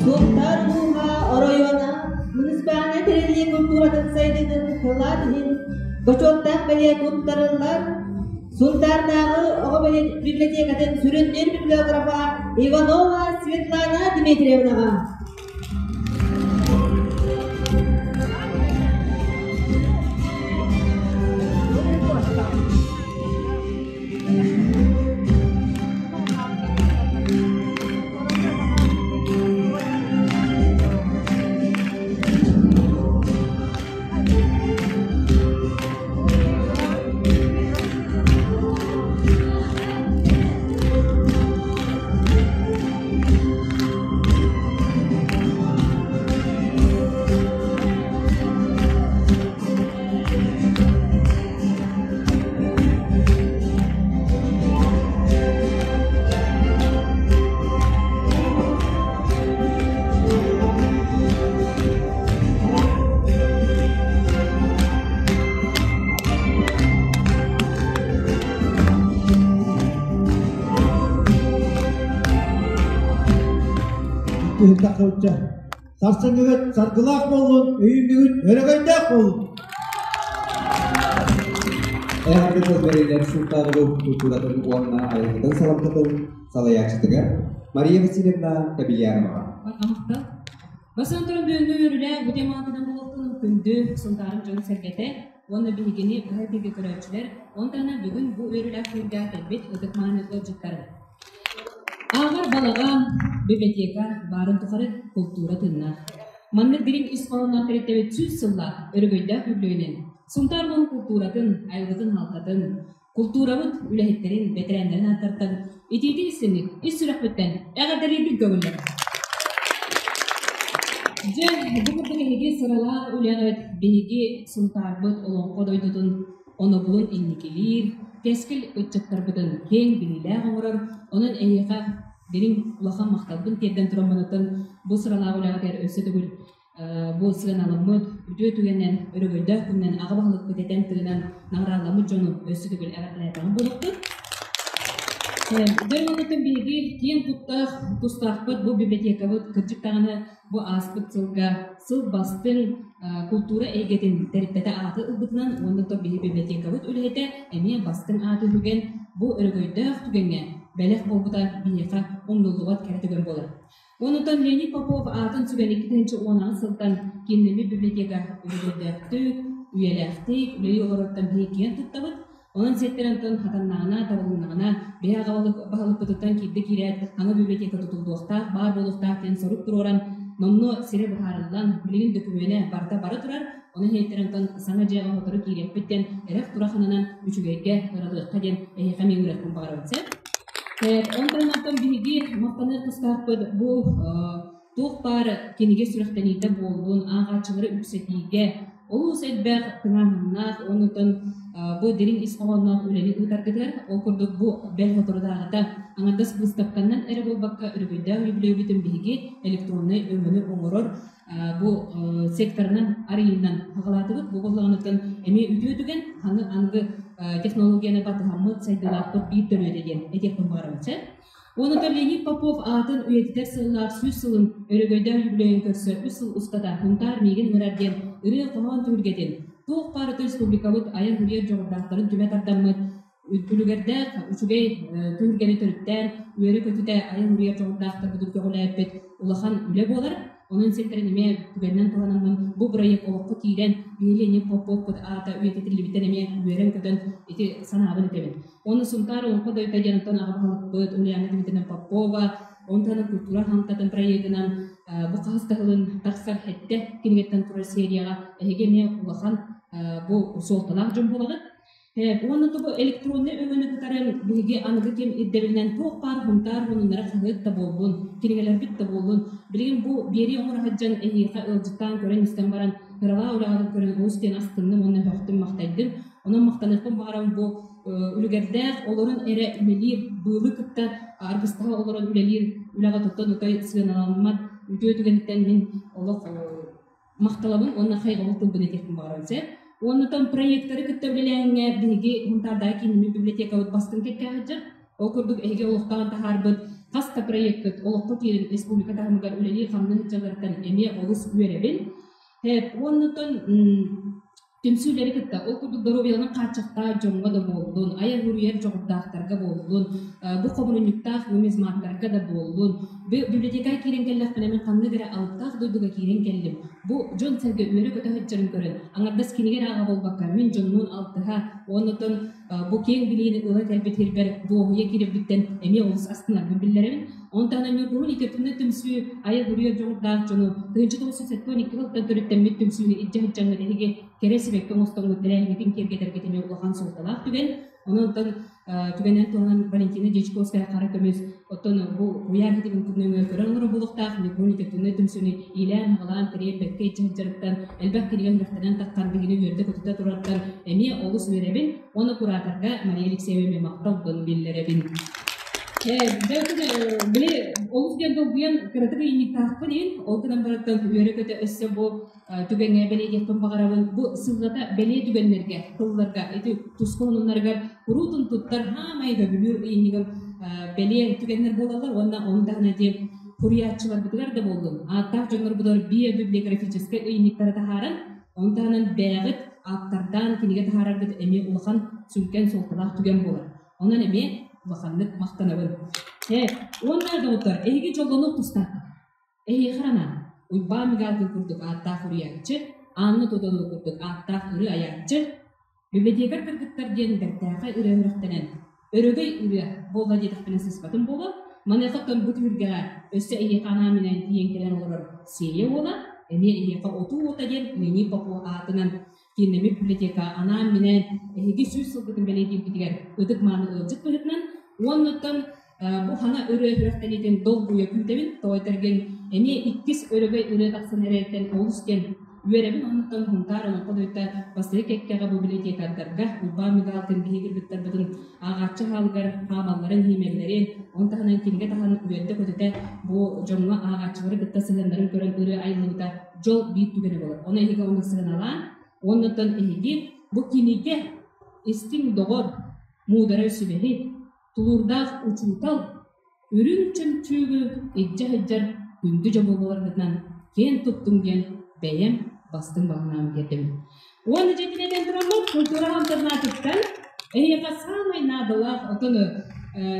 Speaker 1: Сунтаар улууһа оройуона муниципальнай тэриллии культуратын сайдыытын кылаат иһин бочуоттаах бэлиэ туттарыллар Сунтаардааҕы оҕо библиотекатын сүрүннүүр библиографа Иванова Светлана Дмитриевнаҕа.
Speaker 7: Киһи Сарсыҥҥыгыт саргылаах буоллун, өйүҥҥүгүт өрөгөйдөөх буоллун!
Speaker 2: Эҕэрдэ тыл бэриллэр Султаанова культуратын уонна айылҕатын салалтатын салайааччытыгар Мария Васильевна Кобельяноваҕа.
Speaker 8: Барҕамахта. Бастатан туран бүгүҥҥү үөрүүлээх бу тематынан буолуохтун күндү Сунтаарым дьоно-сэргэтэ уонна биһигини быһа эфиргэ көрөөччүлэр, уонна бүгүн бу үөрүүлээх күнгэ кэлбит ытык-мааны ыалдьыттарым. Ааҕар балаҕан, библиотека баарын тухары култуура тыыннаах. Маннык дириҥ ис хоһоонноох тэрилтэбит 100 сыллаах өрөгөйдөөх үбүлүөйүнэн Сунтаар улууһун култууратын, айылгытын-халтатын, култуурабыт үлэһиттэрин, бэтэрээннэрин ааттартан итиитин истиҥник ис сүрэхпиттэн эҕэрдэлиирбин көҥүллэр. Дьэ, бу курдук эһиги сыралаах үлэҕит биһиги Сунтаарбыт олоҥхо дойдутун онобулун инникилиир, кэскил ыччаттарбытын киэҥ билиилээх оҥорор, онон эһиэхэ дириҥ улахан махталбын тиэрдэн тураммыныттан бу сыралаах үлэҕитигэр өссө төгүл бу сыаналаммыт үтүө түгэнэн, өрөгөйдөөх күнүнэн аҕа баһылыкпыт этэн тыынан наҕарааламмыт дьону өссө төгүл эҕэрдэлээтэҕим буолуохтун. Дьэ, оннуттан биһиги киэн туттаах тустаахпыт бу библиотекабыт кырдьык даҕаны бу ааспыт сылга сыл бастыҥ култуура эйгэтин тэрилтэтэ ааты ылбытынан уонна то биһи библиотекабыт үлэһитэ эмиэ бастыҥ ааты үһүгэн бу өрөгөйдөөх түгэҥҥэ бэлэх буолбута биһиэхэ умнуллубат кэрэ түгэн буолар. Онутан Леонид Попов аатын сүгэн 2018 сылтан кииннэммит библиотека өрөгөйдөөхтүк, үйэлээхтик үлэлии олороруттан биһиги киэн туттабыт. Онон сиэттэрэн онтон хатаннаҕына, табылыннаҕына, биһи аҕабалыкпытыттан киирдэ киирээт, аны библиотека тутуллуохтаах, баар буолуохтаах диэн сорук туруоран, номнуо сирэ быһаарыллан, билигин дөкүмүөнэ барыта бара турар, ону иһиттэрэн онтон саҥа дьиэҕэ сотору киириэхпит диэн эрэх-турах ананан үчүгэйгэ ыралыахха диэн эһиэхэ эмиэ ыҥырыахпын баҕарабын сөп. Онтон онтон биһиги махтаныах тустаахпыт бу туох баар кинигэ сүрэхтэниитэ буоллун, ааҕааччылары үксэтиигэ олус элбэх тыҥааһыннаах уонна бу дириҥ ис хоһоонноох үлэни ыытаргытыгар, ол курдук бу бэл соторутааҕыта аҥардас быыстапканнан эрэ буолбакка өрөгөйдөөх үбүлүөйбүтүн биһиги электроннай өҥөнү оҥорор бу секторынан арыйыынан хаҕалаатыбыт. Бу буоллаҕыныттан эмиэ үтүө түгэн, аныгы технологияны батыһаммыт, сайдыылаахпыт биир төрүөтэ диэн этиэхпин баҕарабын. Уонна Леонид Попов аатын үйэтитэр сыллаах 100 сылын өрөгөйдөөх үбүлүөйүн көрсө үс сыл устата Һунтаар миигин ыҥырар диэн ырыа-хоһоон түһүлгэтин туох баар республикабыт айар-суруйар дьоҕурдаахтарын түмэ тардаммыт үлүгэрдээх үчүгэй түһүлгэни төрүттээн үөрэ-көтүтэ айар-суруйар дьоҕурдаахтарбытын көҕүлээппит улахан үлэ буолар. Онон сирдэрин эмиэ түгэнинэн туһанаммын бу бырайыак олоххо киирэн биһиги Леонид Поповпут аата үйэтитиллибиттэн эмиэ үөрэн-көтөн ити санаабын этэбин. Уонна Сунтаар Олоҥхо дойдута диэн онтон аҕа баһылыкпыт Ульяна Дмитриевна Попова, онтон культура хантатын проегынан бу хаһыс да сылын тахсар хэттэ кинигэттэн турар серияҕа эһиги эмиэ улахан бу суолталаах дьон буолаҕыт. Уонна тобу электроннай өҥөнү кытары биһиги аныгы кэм ирдэбилинэн туох баар Һунтаар мунуннара хаһыат да буоллун, кинигэлэрбит да буоллун, билигин бу биэрии оҥоро сылдьан эһиэхэ ыалдьыттаан көрөн-истэн баран, кыралаа үлэҕитин көрөн олус диэн астынным уонна сөхтүм-махтайдым. Онон махтаныахпын баҕарабын бу үлүгэрдээх олорон эрэ үлэлиир, быылы кытта аргыстаһа олорон үлэлиир үлэҕэ туттан утай сыаналаммат үтүө түгэниттэн мин олох махталабын уонна хайҕабыл тылбын этиэхпин баҕарабын сэр. Уонна там проекттары кытта үлэлээһиҥҥэ биһиги Мунтаардаах кииннэммит библиотекабыт бастыҥ кэккэ сылдьар. Ол курдук эһиги олохтоон таһаарбыт хас да проекткыт олоххо киирэн республика таһымыгар үлэлии-хамныы сылдьалларыттан эмиэ олус үөрэбин. Уонна түмсүүлэри кытта ол курдук доруобуйаларын хааччахтаах дьоҥҥо да буоллун, айар-уруйар дьоҕурдаахтарга буоллун, бу хомунньуктаах нумизматтарга да буоллун, библиотекаҕа киирэн кэллэхпинэ мин ханнык эрэ алыптаах дойдуга киирэн кэллим. Бу дьон-сэргэ үөрэ-көтө сылдьарын көрөн, аҥардас кинигэ эрэ ааҕа буолбакка, мин дьоннуун алтыһа, уонна бу киэҥ билиини ыла кэлбит сирбэр дуоһуйа киирэрбиттэн эмиэ олус астынарбын биллэрэбин. Онтон Ньургуһун литературнай түмсүү айар-уруйар дьоҕурдаах дьону 1972 сылтан төрүттэммит түмсүүнү илдьэ сылдьаҥҥыт эһиги кэрэ сибэкки оҥостоҥҥут тэрээһиҥҥитин киэргэтэргит эмиэ улахан суолталаах түгэн. Онон түгэнэн туһанан Валентина Дьячковская хара көмүс оттон бу куйаар ситимин нөҥүө көрөн олорор буолуохтаах Ньургуһун литературнай түмсүүнү иилээн-аҕалаан тэрийэн бэркэ илдьэ сылдьарыттан элбэх кинигэ үрэхтэнэн таххан биһигини үөрдэ-көтүтэ турартан эмиэ олус үөрэбин уонна кураторга Мария Алексеева эмиэ махталбын биллэрэбин. Били олус диэн долгуйан кыратык ыйынньыктаахпын иһин, ол гынан барыттан үөрэ-көтө өссө бу түгэҥҥэ бэлиэтиэхпин баҕарабын. Бу сыллата бэлиэ түгэннэргэ, тылларга, ити туска онуннарыгар куруутун туттар хаамай көбүлүүр ыйынньыгым бэлиэ түгэннэр буолаллар уонна ону таһынан диэн суруйааччыларбытыгар да буоллун, ааттаах дьоннорбутугар биобиблиографическай ыйынньыктары таһааран, ону таһынан бэйэҕит ааптардаан кинигэ таһаараргыт эмиэ улахан сүҥкэн суолталаах түгэн буолар. Онон эмиэ улаханнык махтанабын. Уонна доҕоттор, эһиги дьоллонуох тустааххыт. Эһиэхэ анаан, Уйбаан Мигалкин курдук ааттаах уруйааччы, Анна Тодорова курдук ааттаах ырыа айааччы, библиотекарь кыргыттар диэн бэртээхэй ырыа үрэхтэнэн, өрөгөй ырыа буолла диэтэхпинэ сыыспатым буолуо. Маныаха оттон бу түһүлгэҕэ өссө эһиэхэ анаан-минээн тиийэн кэлэн олорор Сиэйэ уола, эмиэ эһиэхэ Отуу уота диэн Леонид Попов аатынан кииннэммит библиотека анаан-минээн эһиги 100 сылгытын бэлиэтиирбитигэр ытык-мааны ыалдьыт быһыытынан уонна оттон бу хана ырыа күрэхтэниитин долгуйа күүтэбин. Тоҕо этэргин эмиэ иккис өрөгөй ырыа тахсан эрэриттэн олус диэн үөрэбин. Оннуттан Һунтаар Олоҥхо дойдута бастакы кэккэҕэ бу библиотекардарга Уйбаан Мигалкин биһиги кыргыттарбытын ааҕааччы хаалыгар хаамалларын, хиимэллэрин, он таһынан кинигэ таһан үөрдэ-көтүтэ бу дьоҥҥо ааҕааччылары кытта сыһыаннарын көрөн ырыа айыллыбыта дьол биир түгэнэ буолар. Ону эһиги ону сыаналаан, уоннаттан эһиги бу кинигэ истиҥ доҕор, муударай сүбэһит, тулуурдаах учуутал, үрүҥ чөмчүүгү илдьэ сылдьар күндү дьон буоларгытынан киэн туттуҥ диэн бэйэм бастыҥ баҕанаам тиэрдэбин. Уонна дьэ итинэн тураммыт культура интернатыттан эһиэхэ саамай наадалаах отон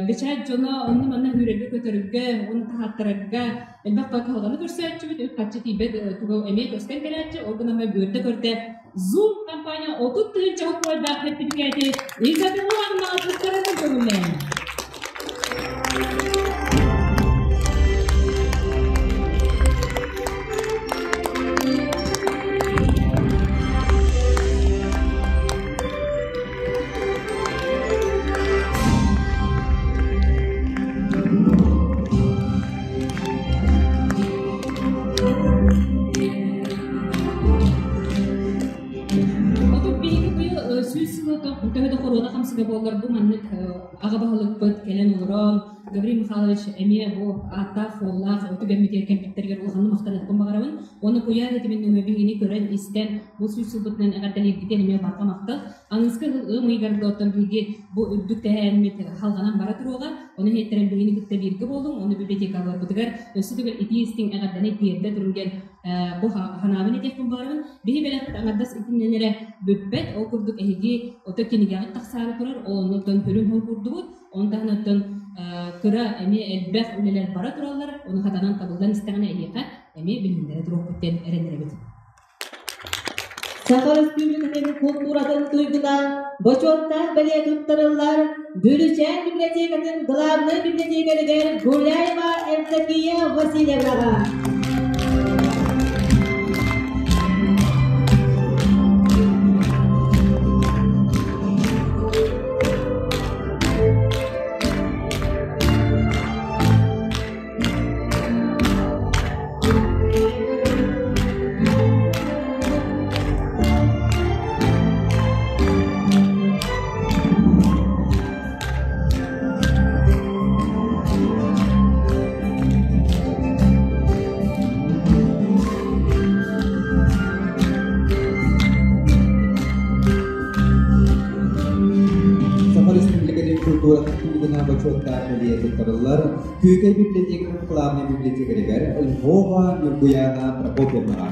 Speaker 8: бэчээт дьоно онно-манна үүрэргэ-көтөргө, уонна таһааттарарга элбэх кыһалҕаны көрсөөччүбүт, үп-харчы тиийбэт туга эмиэ көстөн кэлээччи, ол гынан үөрдэ-көрдө Zoom компания 30 тыһыынча хокуойдаах сэртипикээти Изабелла Ивановнаҕа туттарарын көҥүллээн. Отут биһиги быйыл 100 сылы Төһө да хоруона хамсыга буоллар, бу маннык аҕа баһылыкпыт кэлэн олорон, Гаврил Михайлович эмиэ бу ааттаах-суоллаах түгэммитигэр кэлбиттэригэр улаханнык махтаныахпын баҕарабын. Уонна куйаар этимин нөҥүө биһигини көрөн-истэн, бу сүүс сылбытынан эҕэрдэлииргитин эмиэ барҕа махтал. Аныгыскы сыл ыам ыйыгар оттон биһиги бу үрдүк тэһээммит халҕанан бара туруоҕа. Ону иһиттэрэн биһигини кытта бииргэ буолуҥ, уонна библиотекаларбытыгар өссө төгүл итии-истиҥ эҕэрдэни тиэрдэ туруҥ диэн бу ханаабын этиэхпин баҕарабын. Биһи бэлэхпит аҥардас итиннэн эрэ бүппэт. Ол курдук эһиги ото кинигэҕит тахсаары турар, ол оннуттан хүрүн хор курдубут. Оны таһынан оттон кыра эмиэ элбэх үлэлэр бара тураллар. Ону хатанан табыллан истэҕинэ эһиэхэ эмиэ билиһиннэрэ туруохпут диэн эрэнэрэбит.
Speaker 1: Саха Өрөспүүбүлүкэтин култууратын туйгуна бочуоттаах бэлиэ туттарыллар Бүлүчээн библиотекатын главнай библиотекарыгар Гуляева Евдокия Васильевнаҕа.
Speaker 2: Саха Республикатын культуратын туйгуна бочуоттаах бэлиэ туттарыллар Күүкэй библиотекатын главнай библиотекарыгар Львова Ньургуяна Прокопьевнаҕа.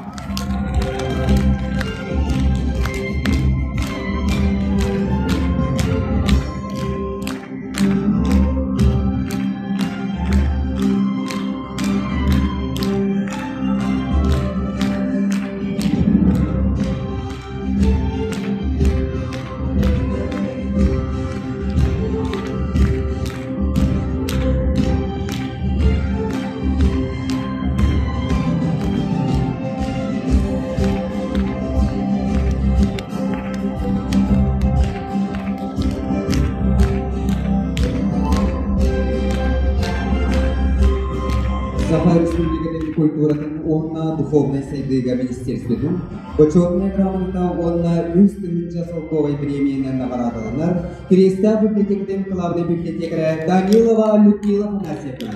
Speaker 2: Саха Республикатын культуратын уонна духовнай сайдыыга министерствотын Бочуотунай грамотата уонна үс тыһыынча солкуобай бириэмийэнэн наҕараадаланар Кириэстээх библиотекатын кылаабынай библиотекарэ Данилова Людмила Афанасьевна.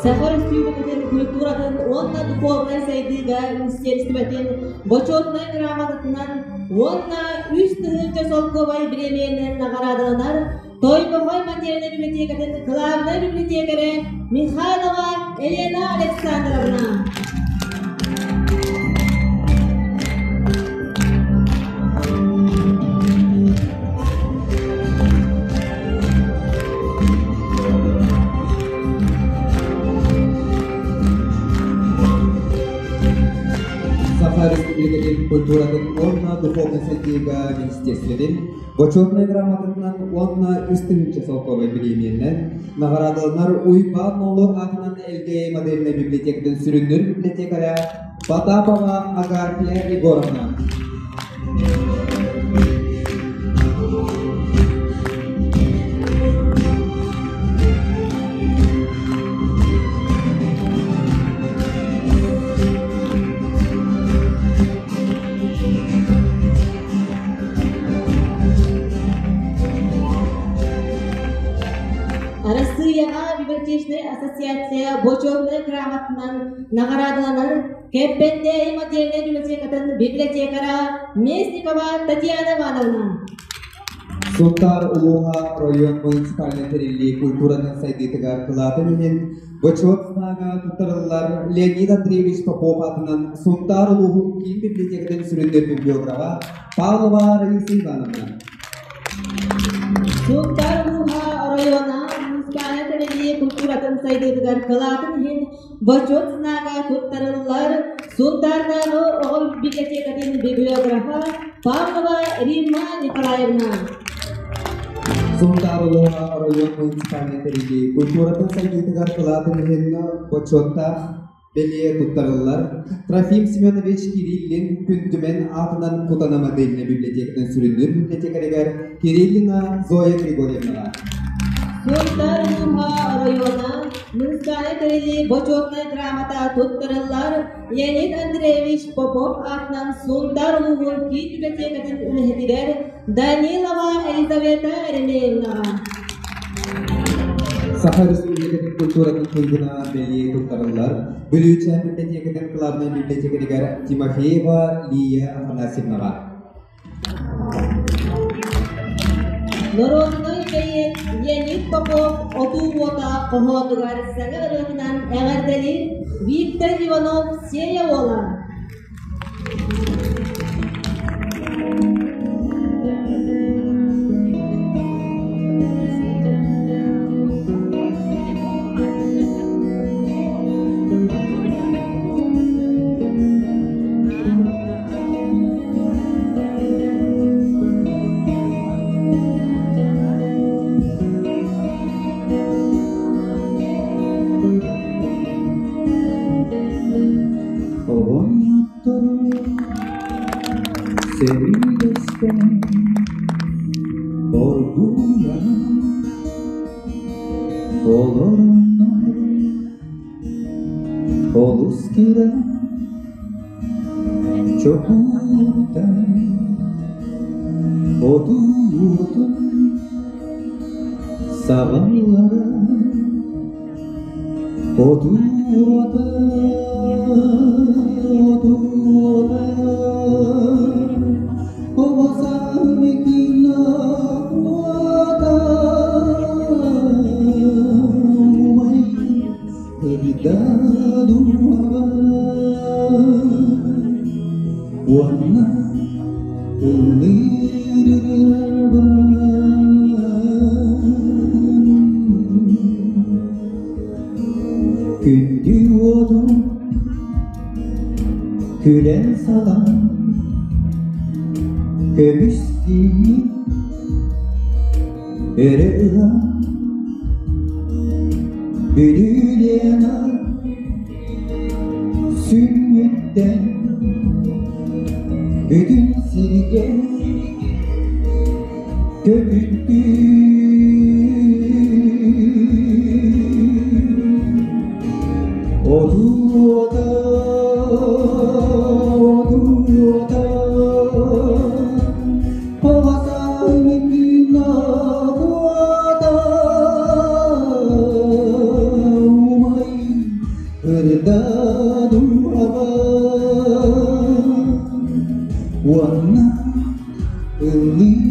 Speaker 1: Саха Өрөспүүбүлүкэтин культуратын уонна духовнай сайдыыга министиэристибэтин бочуотунай грамотатынан уонна 3000 солкуобай бириэмийэнэн наҕараадаланар Тойбохой модельнай библиотекатын главнай библиотекарэ Михайлова Елена Александровна.
Speaker 2: Саха Республикатын культуратын уонна духовнай сайдыыга министерствотын Бочуотунай грамотатынан уонна үс тыһыынча солкуобай бириэмийэнэн наҕараадаланар Уйбаан Ноллор аатынан Элгээйи модельнай библиотекатын сүрүннүүр библиотекаря Потапова Агафья Егоровна.
Speaker 1: Арассыыйаҕа библиотечнай ассоциация бочуотунай грамотанан наҕараадаланар Кэппэндээйи модельнай библиотекатын библиотекара Местникова Татьяна Ивановна.
Speaker 2: Сунтаар улууһа оройуон муниципальнай тэриллии культуратын сайдыытыгар кылаатын иһин Бочуот знага туттарыллар Леонид Андреевич Попов аатынан Сунтаар улууһун киин библиотекатын сүрүннүүр библиографа Павлова Раиса Ивановна.
Speaker 1: Сунтаар улууһа оройуона муниципальнай тэриллии культуратын сайдыытыгар кылаатын иһин Бочуот знага туттарыллар Сунтаардааҕы оҕо библиотекатын библиографа Павлова Римма Николаевна.
Speaker 2: Сунтаар улууһа оройуон муниципальнай тэриллии культуратын сайдыытыгар кылаатын иһин бочуоттаах. бэлиэ туттарыллар Трофим Семенович Кириллин Күндүмэн аатынан Кутана модельнай библиотекатын сүрүннүүр библиотекарыгар Кириллина Зоя Григорьевнаҕа.
Speaker 1: Сунтаар улууһа оройуона муниципальнай тэрилии бочуотунай грамота туттарыллар Леонид Андреевич Попов аатынан Сунтаар улууһун киин библиотекатын үлэһитигэр Данилова Елизавета Еремеевнаҕа.
Speaker 2: Саха Республикатын культуратын туйгуна бэлиэ туттарыллар Бүлүүчээн библиотекатын главнай библиотекарыгар Тимофеева Лия Афанасьевнаҕа.
Speaker 1: Норуодунай бэйиэт Леонид Попов «Отуу уота» хоһоонугар саҥа ырыатынан эҕэрдэлиир Виктор Иванов Сиэйэ уола.
Speaker 9: Оҕонньоттору сэриилэстэн оргууйан олороннор олус кыра чокууртан отуутун саҕаллара Отуота, отуота, оҕо уота, умай ырда дууһаҕа уонна ыллыыр Күндү уотум күлэн салан көмүс киин өрө ыһан бүлүүлээн сүнньүттэн бүтүн сиргэ көтүттүү Отуота, отуота, Уонна ыллыыр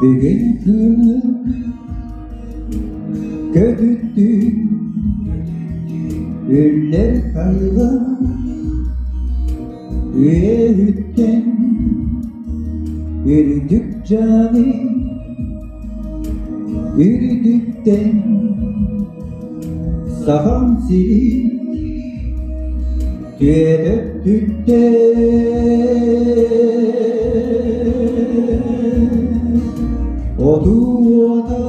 Speaker 9: Бүгүн күнү көтүттүн үллэр тайга үөһүттэн үрдүк дьааны үрдүттэн Сахам сирин түөтөттүттэн отуота,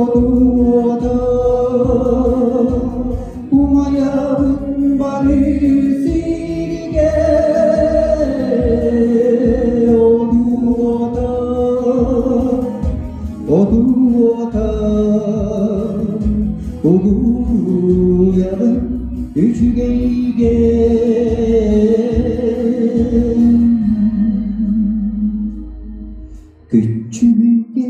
Speaker 9: отуота, умайабын бары сиргэ отуота, отуота, угуйабын үчүгэйгэ. Күччүгэ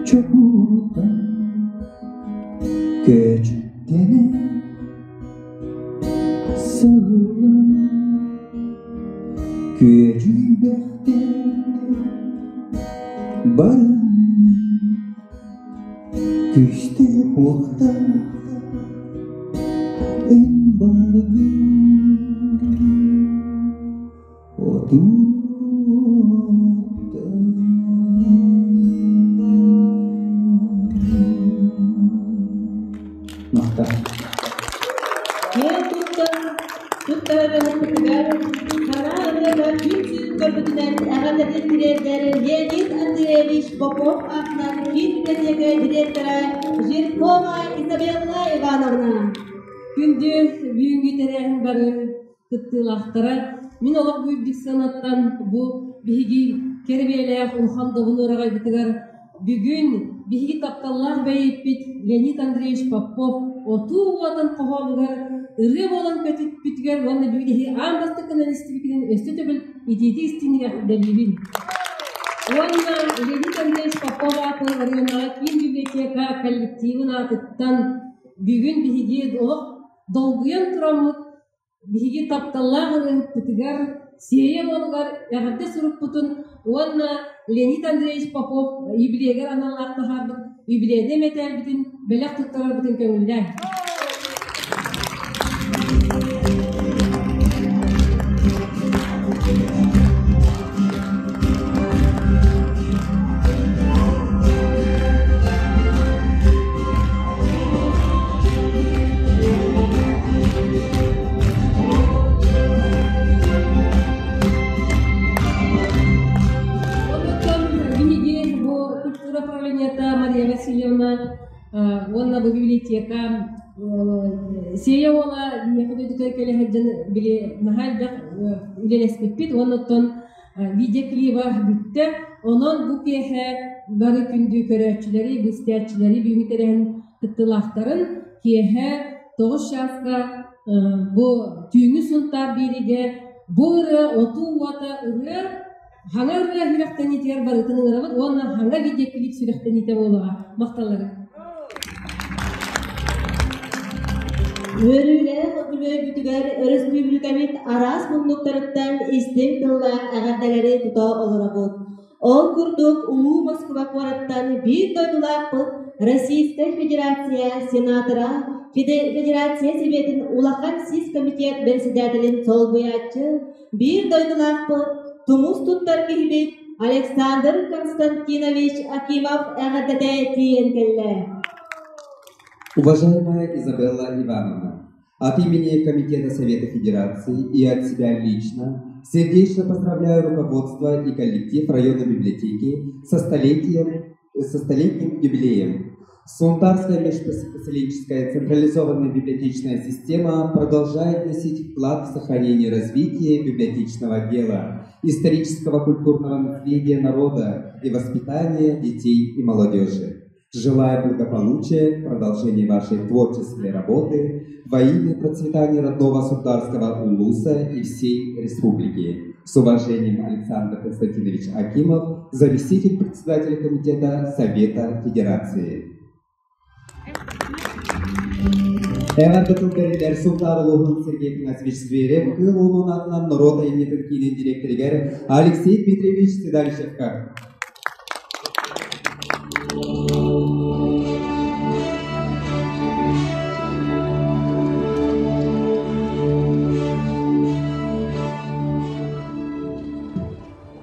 Speaker 9: чокууртан көчүттэнэ сыллан күөдьүйбэхтэн баран күүстээх Уохтаах эн бааргын Махтал.
Speaker 1: Киэн туттан туттарарыһыппытыгар хара ырыата күн сирин көрбүтүнэн эҕэрдэтин тириэрдэр Леонид Андреевич Попов аатынан киин библиотека директора Жиркова Изабелла Ивановна.
Speaker 8: Күндү бүгүҥҥү тэрээһин бары кыттыылаахтара мин олох бу сыанаттан бу биһиги кэрбиэлээх улахан добун уораҕайбытыгар бүгүн биһиги тапталлаах бэйэппит Леонид Андреевич Попов отуу уотун хоһоонугар ырыа буолан көтүппүтүгэр уонна бүгүн эһиги аан бастакынан истибиккитин өссө төгүл итиитик истиҥник эҕэрдэлиибин. Уонна Леонид Андреевич Попов аатынан оройуоннааҕы киин библиотека коллективын аатыттан бүгүн биһиги олох долгуйан тураммыт биһиги тапталлаах ырыаһыппытыгар Сиэйэ уолугар эҕэрдэ сурукпутун уонна Леонид Андреевич Попов юбилейыгар аналлаах таһаарбыт юбилейнай мэтээлбитин бэлэх туттарарбытын көҥүллээн. Онуттан биһиги бу культура управлениета Мария Васильевна уонна бу библиотека Сиэйэ уола миэхэ дойдутугар кэлэ сылдьан били наһаа элбэх үлэлэспиппит уонна оттон видеоклиба бүттэ. Онон бу киэһэ бары күндү көрөөччүлэри, быстааччылары бүгүҥҥү тэрээһин кыттыылаахтарын киэһэ 9 чааска бу түүҥҥү Сунтаар биэриигэ бу ырыа отуу уота ырыа хаҥа ырыа сүрэхтэниитигэр барытын ыҥырабыт уонна хаҥа видеоклип сүрэхтэниитэ буолуоҕа. Махталлары.
Speaker 1: Үөрүүлээх үбүлүөйбүтүгэр өрөспүүбүлүкэбит араас муннуктарыттан истиҥ тыллаах эҕэрдэлэри тута олоробут. Ол курдук, Улуу Москва куораттан биир дойдулаахпыт Российскай Федерация сенатора, Федерация Сэбиэтин улахан сис комитет бэрэссэдээтэлин солбуйааччы, биир дойдулаахпыт, тумус туттар киһибит Александр Константинович Акимов эҕэрдэтэ тиийэн кэллэ.
Speaker 2: Уважаемая Изабелла Ивановна, от имени Комитета Совета Федерации и от себя лично сердечно поздравляю руководство и коллектив районной библиотеки со столетним юбилеем. Сунтарская межпоселенческая централизованная библиотечная система продолжает носить вклад в сохранение и развитие библиотечного дела, исторического культурного наследия народа и воспитания детей и молодежи. Желаю благополучия, продолжения вашей творческой работы во имя процветания родного Сунтарского улуса и всей республики. С уважением, Александр Константинович Акимов, заместитель председателя Комитета Совета Федерации. Эҕэрдэ тыл бэриллэр Сунтаар улууһун Сергей Игнатьевич Зверев Кыыл Уолун аатынан норуот айымньытын киинин дириэктэригэр Алексей Дмитриевич Седалищевка.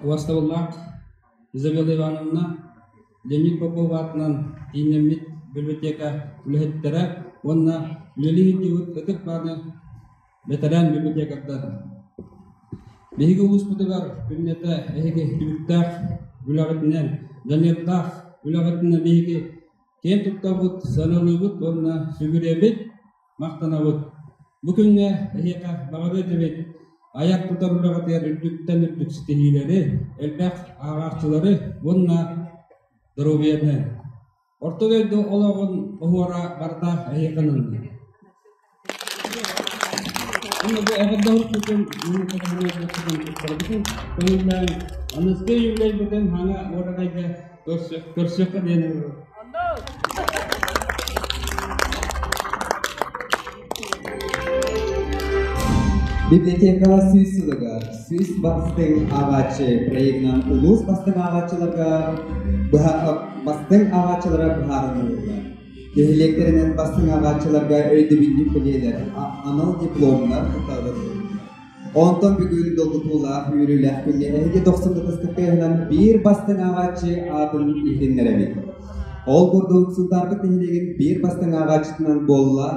Speaker 10: Убастабыллаах Изабелла Ивановна, Леонид Попов аатынан кииннэммит библиотека үлэһиттэрэ уонна үлэлии сылдьыбыт ытык мааны бэтэрээн библиотекардар. Биһиги улууспутугар күннэтэ эһиги түбүктээх үлэҕитинэн, дьаныардаах үлэҕитинэн биһиги киэн туттабыт, сыаналыыбыт уонна сүгүрүйэбит, махтанабыт. Бу күҥҥэ эһиэхэ баҕарыа этибит айар-тутар үлэҕитигэр үрдүктэн үрдүк ситиһиилэри, элбэх ааҕааччылары уонна доруобуйаны. Орто дойду олоҕун оһуора барыта эһиэхэ ананна. Уонна бу эҕэрдэ уһукпутун, туттарбытын көҥүллээн, аныгыскы юбилейбытын хаҥа уораҕайга көрсүөххэ диэн
Speaker 2: Библиотекаҕа сүүс сылыгар сүүс бастыҥ ааҕааччы проегынан улуус бастыҥ ааҕааччыларга бастыҥ ааҕааччылара быһаарыллаллар. Нэһилиэктэринэн бастыҥ ааҕааччыларга өйдөбүнньүк бэлиэлэр, анал дипломнар туттарыллаллар. Онтон бүгүн долгутуулаах, үөрүүлээх күҥҥэ эһиги дохсун ытыстык биир бастыҥ ааҕааччы аатын иһитиннэрэбит. Ол курдук Сунтаарбыт нэһилиэгин биир бастыҥ ааҕааччытынан буолла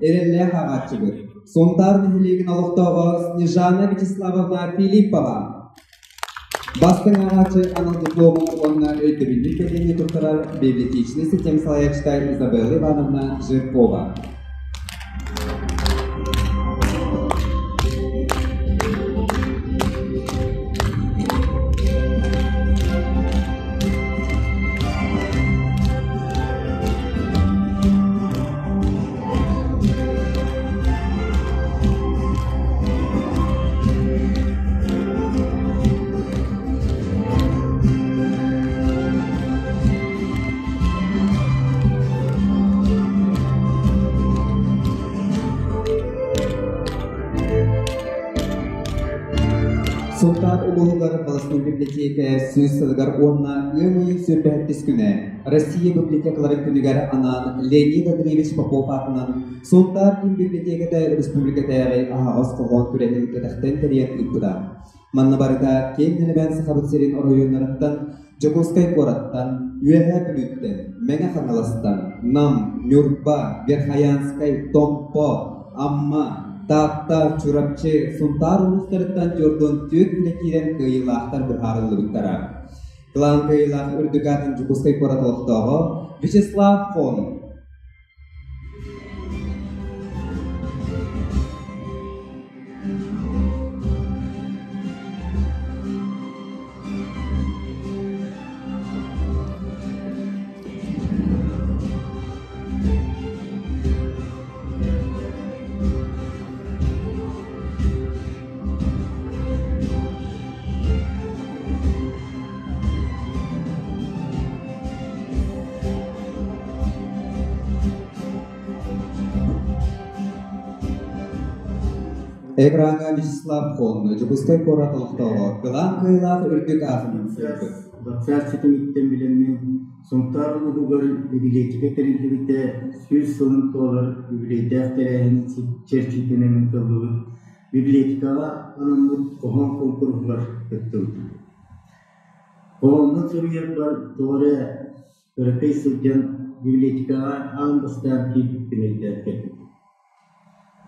Speaker 2: эрэллээх ааҕааччыбыт Сунтаар нэһилиэгин олохтооҕо Снежана Вячеславовна Филиппова. Бастыҥ ааҕааччы анал диплому уонна өйдөбүнньүк бэлиэни туттарар библиотечнай ситим салайааччыта Изабелла Ивановна Жиркова. Сунтаар улууһугар Балысхан библиотека сүүс сылыгар уонна ыам ыйын сүүрбэһэттис күнэ Россия библиотекаларын күнүгэр анаан Леонид Андреевич Попов аатынан Сунтаар киин библиотеката республикатааҕы аһаҕас хоһоон күрэһин кэтэхтэн тэрийэн ыыппыта. Манна барыта киэҥ нэлэмэн Сахабыт сирин оройуоннарыттан, Дьокуускай куораттан, Үөһээ Бүлүүттэн, Мэҥэ Хаҥаластан, Нам, Ньурба, Верхоянскай, Томпо, Амма, Таатта, Чурапчы, Сунтаар улуустарыттан 44 үлэ киирэн кыайыылаахтар быһаарыллыбыттара. Кылаан кыайыылаах үрдүк аатын Дьокуускай куорат олохтооҕо Вячеслав Хон Экраҥҥа Вячеслав Хон, Дьокуускай куорат олохтооҕо, кылаан кыайыылаах үрдүк аатын ылбыт.
Speaker 11: Ватсап ситимиттэн билэммин, Сунтаар улууһугар библиотека тэриллибитэ 100 сылын туолар үбүлүөйдээх тэрээһин чэрчитинэн ыытыллыбыт библиотекаҕа анаммыт хоһоон куонкуруһугар кыттыбытым. Хоһооннор суруйарбар тоҕо эрэ кыракый сылдьан библиотекаҕа аан бастаан киирбиппин өйдөөн кэлбитим.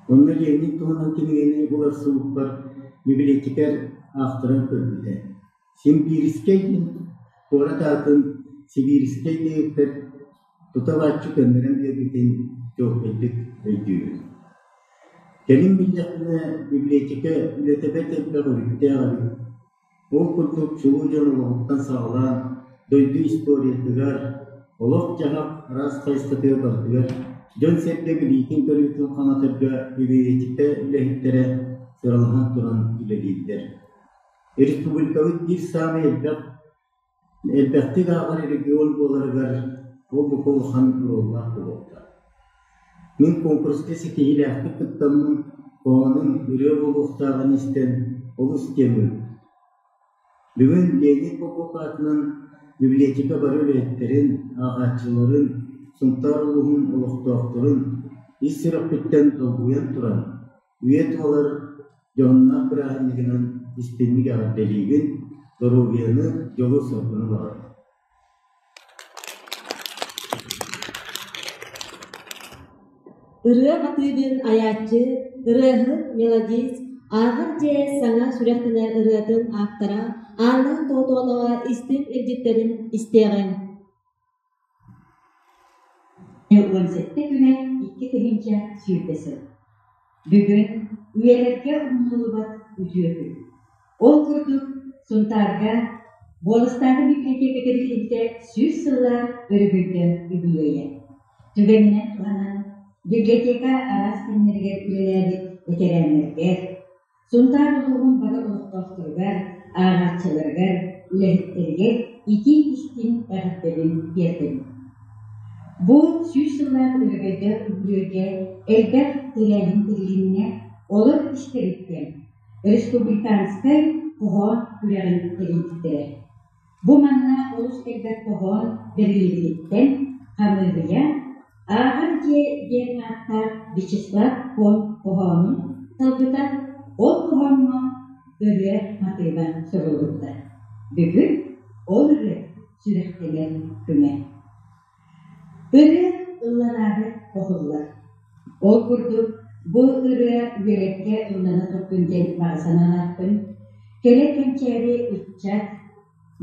Speaker 11: Онно Ленин туһунан кинигэни уларсыбыппар библиотекарь аахтаран көрбүтэ. Симбирскэй диэн куорат аатын Сибиирскэй диэбиппэр тута бааччы көннөрөн биэрбитин чуолкайдык өйдүүбүн. Кэлин биллэхпинэ, библиотека үлэтэ бэрт элбэх өрүттээх эбит. Ол курдук чулуу дьон олоҕуттан саҕалаан, дойду историятыгар, олох-дьаһах араас хайысхатыгар барытыгар дьон-сэргэ билиитин-көрүүтүн хаҥатарга библиотека үлэһиттэрэ сыралаһан туран үлэлииллэр. Республикабыт биир саамай элбэх элбэхтик ааҕар регион буоларыгар ол бука улахан оруоллаах буолуохтаах. Мин куонкуруска ситиһиилээхтик кыттаммын, хоһоонум ырыа буолуохтааҕын истэн олус диэн үөрдүм. Бүгүн Леонид Попов аатынан библиотека бары үлэһиттэрин, ааҕааччыларын, Сунтаар улууһун олохтоохторун ис сүрэхпиттэн долгуйан туран, үйэ туолар дьоһуннаах бырааһынньыгынан истиҥник эҕэрдэлиибин, доруобуйаны, дьолу-соргуну баҕарабын.
Speaker 1: Ырыа матыыбын айааччы, ырыаһыт, мелодист, ааҕар дьиэ саҥа сүрэхтэнэр ырыатын ааптара Анна Тотонова истиҥ илдьиттэрин истиэҕиҥ.
Speaker 4: 17 күнэ 2020 сыл. Бүгүн үйэлэргэ умнуллубат үтүө күн. Ол курдук Сунтаарга Буоластааҕы библиотека тэриллибитэ 100 сыллаах өрөгөйдөөх үбүлүөйэ. Түгэнинэн туһанан, библиотека араас кэмнэригэр үлэлээбит бэтэрээннэригэр, Сунтаар улууһун бары олохтоохторугар, ааҕааччыларыгар, үлэһиттэригэр итии-истиҥ эҕэрдэбин тиэрдэбин. Бу 100 сыллаах өрөгөйдөөх үбүлүөйгэ элбэх тэрээһин тэрилиннэ, олор истэриттэн республиканскай хоһоон күрэҕин тэрийбиттэрэ. Бу манна олус элбэх хоһоон бэриллибититтэн хамыыһыйа Ааҕар дьиэ диэн ааттаах Вячеслав Хон хоһоонун талбыта, ол хоһооҥҥо ырыа матыыба суруллубута. Бүгүн ол ырыа сүрэхтэнэр күнэ. Ырыа ылланаары хоһуллар. Ол курдук бу ырыа үөрэккэ ыллана турдун диэн баҕа санаалаахпын. Кэлэр кэнчээри ыччат,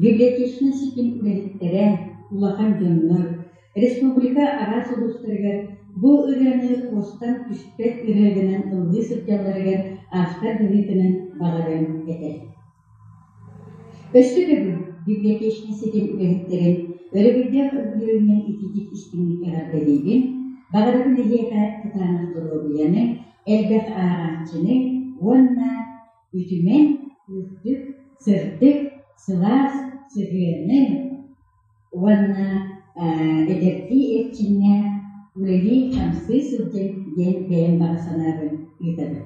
Speaker 4: библиотечнай ситим үлэһиттэрэ, улахан дьоннор, республика араас улуустарыгар бу ырыаны уостан түспэт ырыа гынан ыллыы сылдьалларыгар автор быһыытынан баҕарыам этэ. Өссө төгүл библиотечнай ситим үлэһиттэрин өрөбүлдээх үбүлүөйүнэн итиитик истиҥник эҕэрдэлиибин, баҕарабын эһиэхэ кытаанах доруобуйаны, элбэх ааҕааччыны уонна үтүмэн, үрдүк, сырдык, сылаас сыһыаны уонна эдэрдии эрчимҥэ үлэлии-хамсыы сылдьыҥ диэн бэйэм баҕа санаабын ыытабын.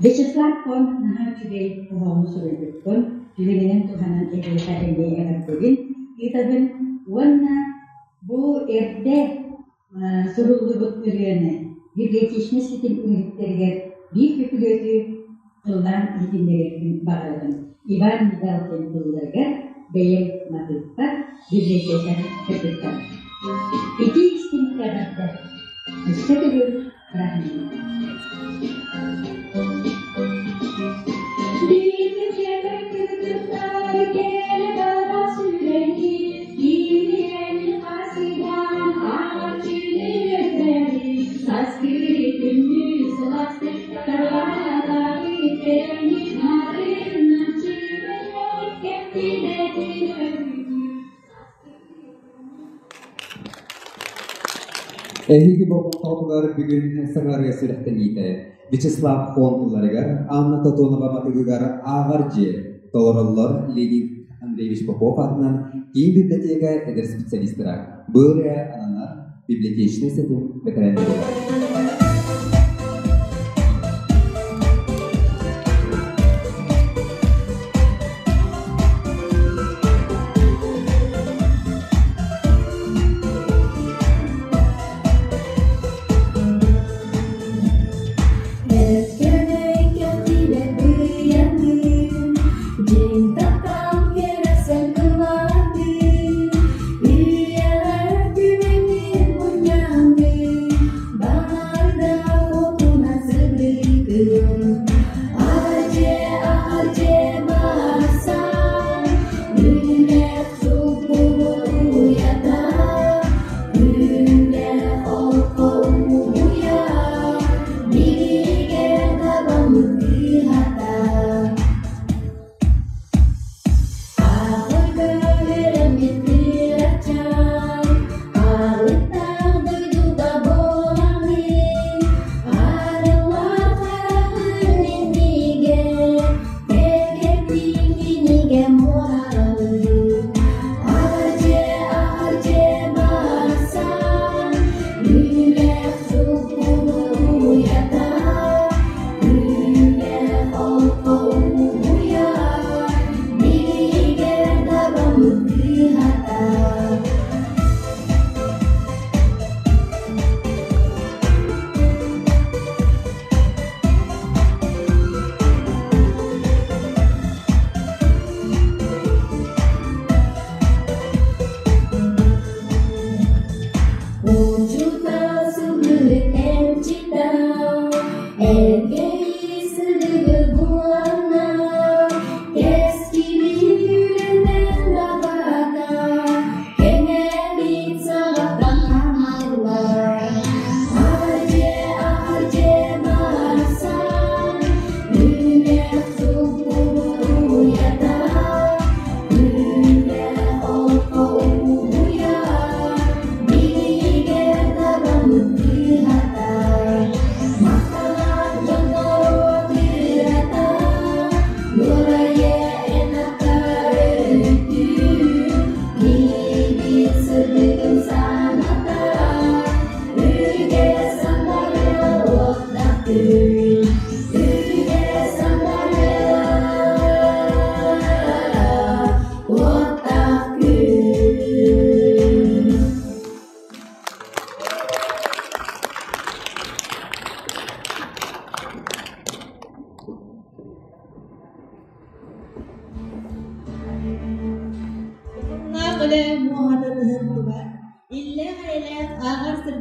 Speaker 4: Вячеслав Хон наһаа үчүгэй хоһоону суруйбуккун, түгэнинэн туһанан эһиэхэ эмиэ эҕэрдэбин ыытабын уонна бу эрдэ суруллубут ырыаны библиотечнай ситим үлэһиттэригэр биир күпүлүөтү тыллаан иһитиннэриэхпин баҕарабын. Иван Мигалкин тылларыгар бэйэм матыыппар библиотека кыргыттар. Ити истиҥ эҕэрдэ. Өссө төгүл
Speaker 2: Эһиги болҕомтоҕутугар бүгүн саҥарыа сүрэхтэниитэ Вячеслав Хон тылларыгар, Анна Тотонова матыгыгар ааҕар дьиэ толороллор Леонид Андреевич Попов аатынан киин библиотека эдэр специалистара, бу ырыа ананар библиотечнай ситим бэтэрээннэригэр.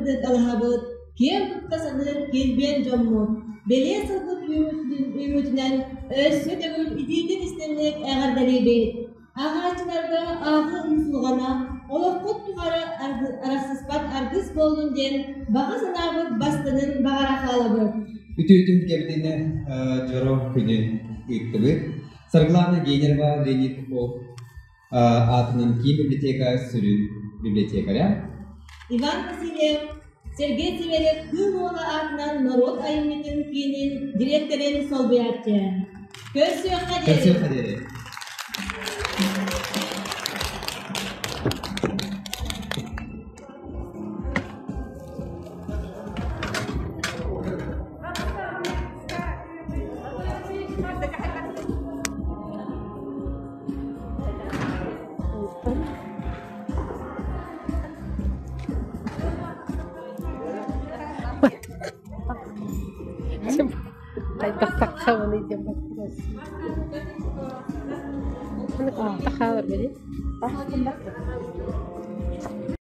Speaker 1: сырдык алаһабыт, киэн тутта саныыр килбиэн дьоммут, бэлиэ сылбыт үүммүтүнэн өссө төгүл итиитин истинник эҕэрдэлиибит! Ааҕааччыларга ааҕыы умсулҕана, олоххут тухары арахсыспат аргыс буоллун диэн баҕа санаабыт бастыҥын баҕара хаалабыт.
Speaker 2: Үтүөтүн кэбитинэ дьоро күнү ыыттыбыт. Саргылана Генерова Леонид Попов аатынан киин библиотека сүрүн библиотекаря.
Speaker 1: Иван Васильев, Сергей Сиверев Кыыл Уола аатынан норуот айымньытын киинин дириэктэрин солбуйааччы. Көрсүөххэ диэри!
Speaker 2: Көрсүөххэ диэри!
Speaker 12: Хайдах тахсабыный диэн боппуруос. Аны хаалар били.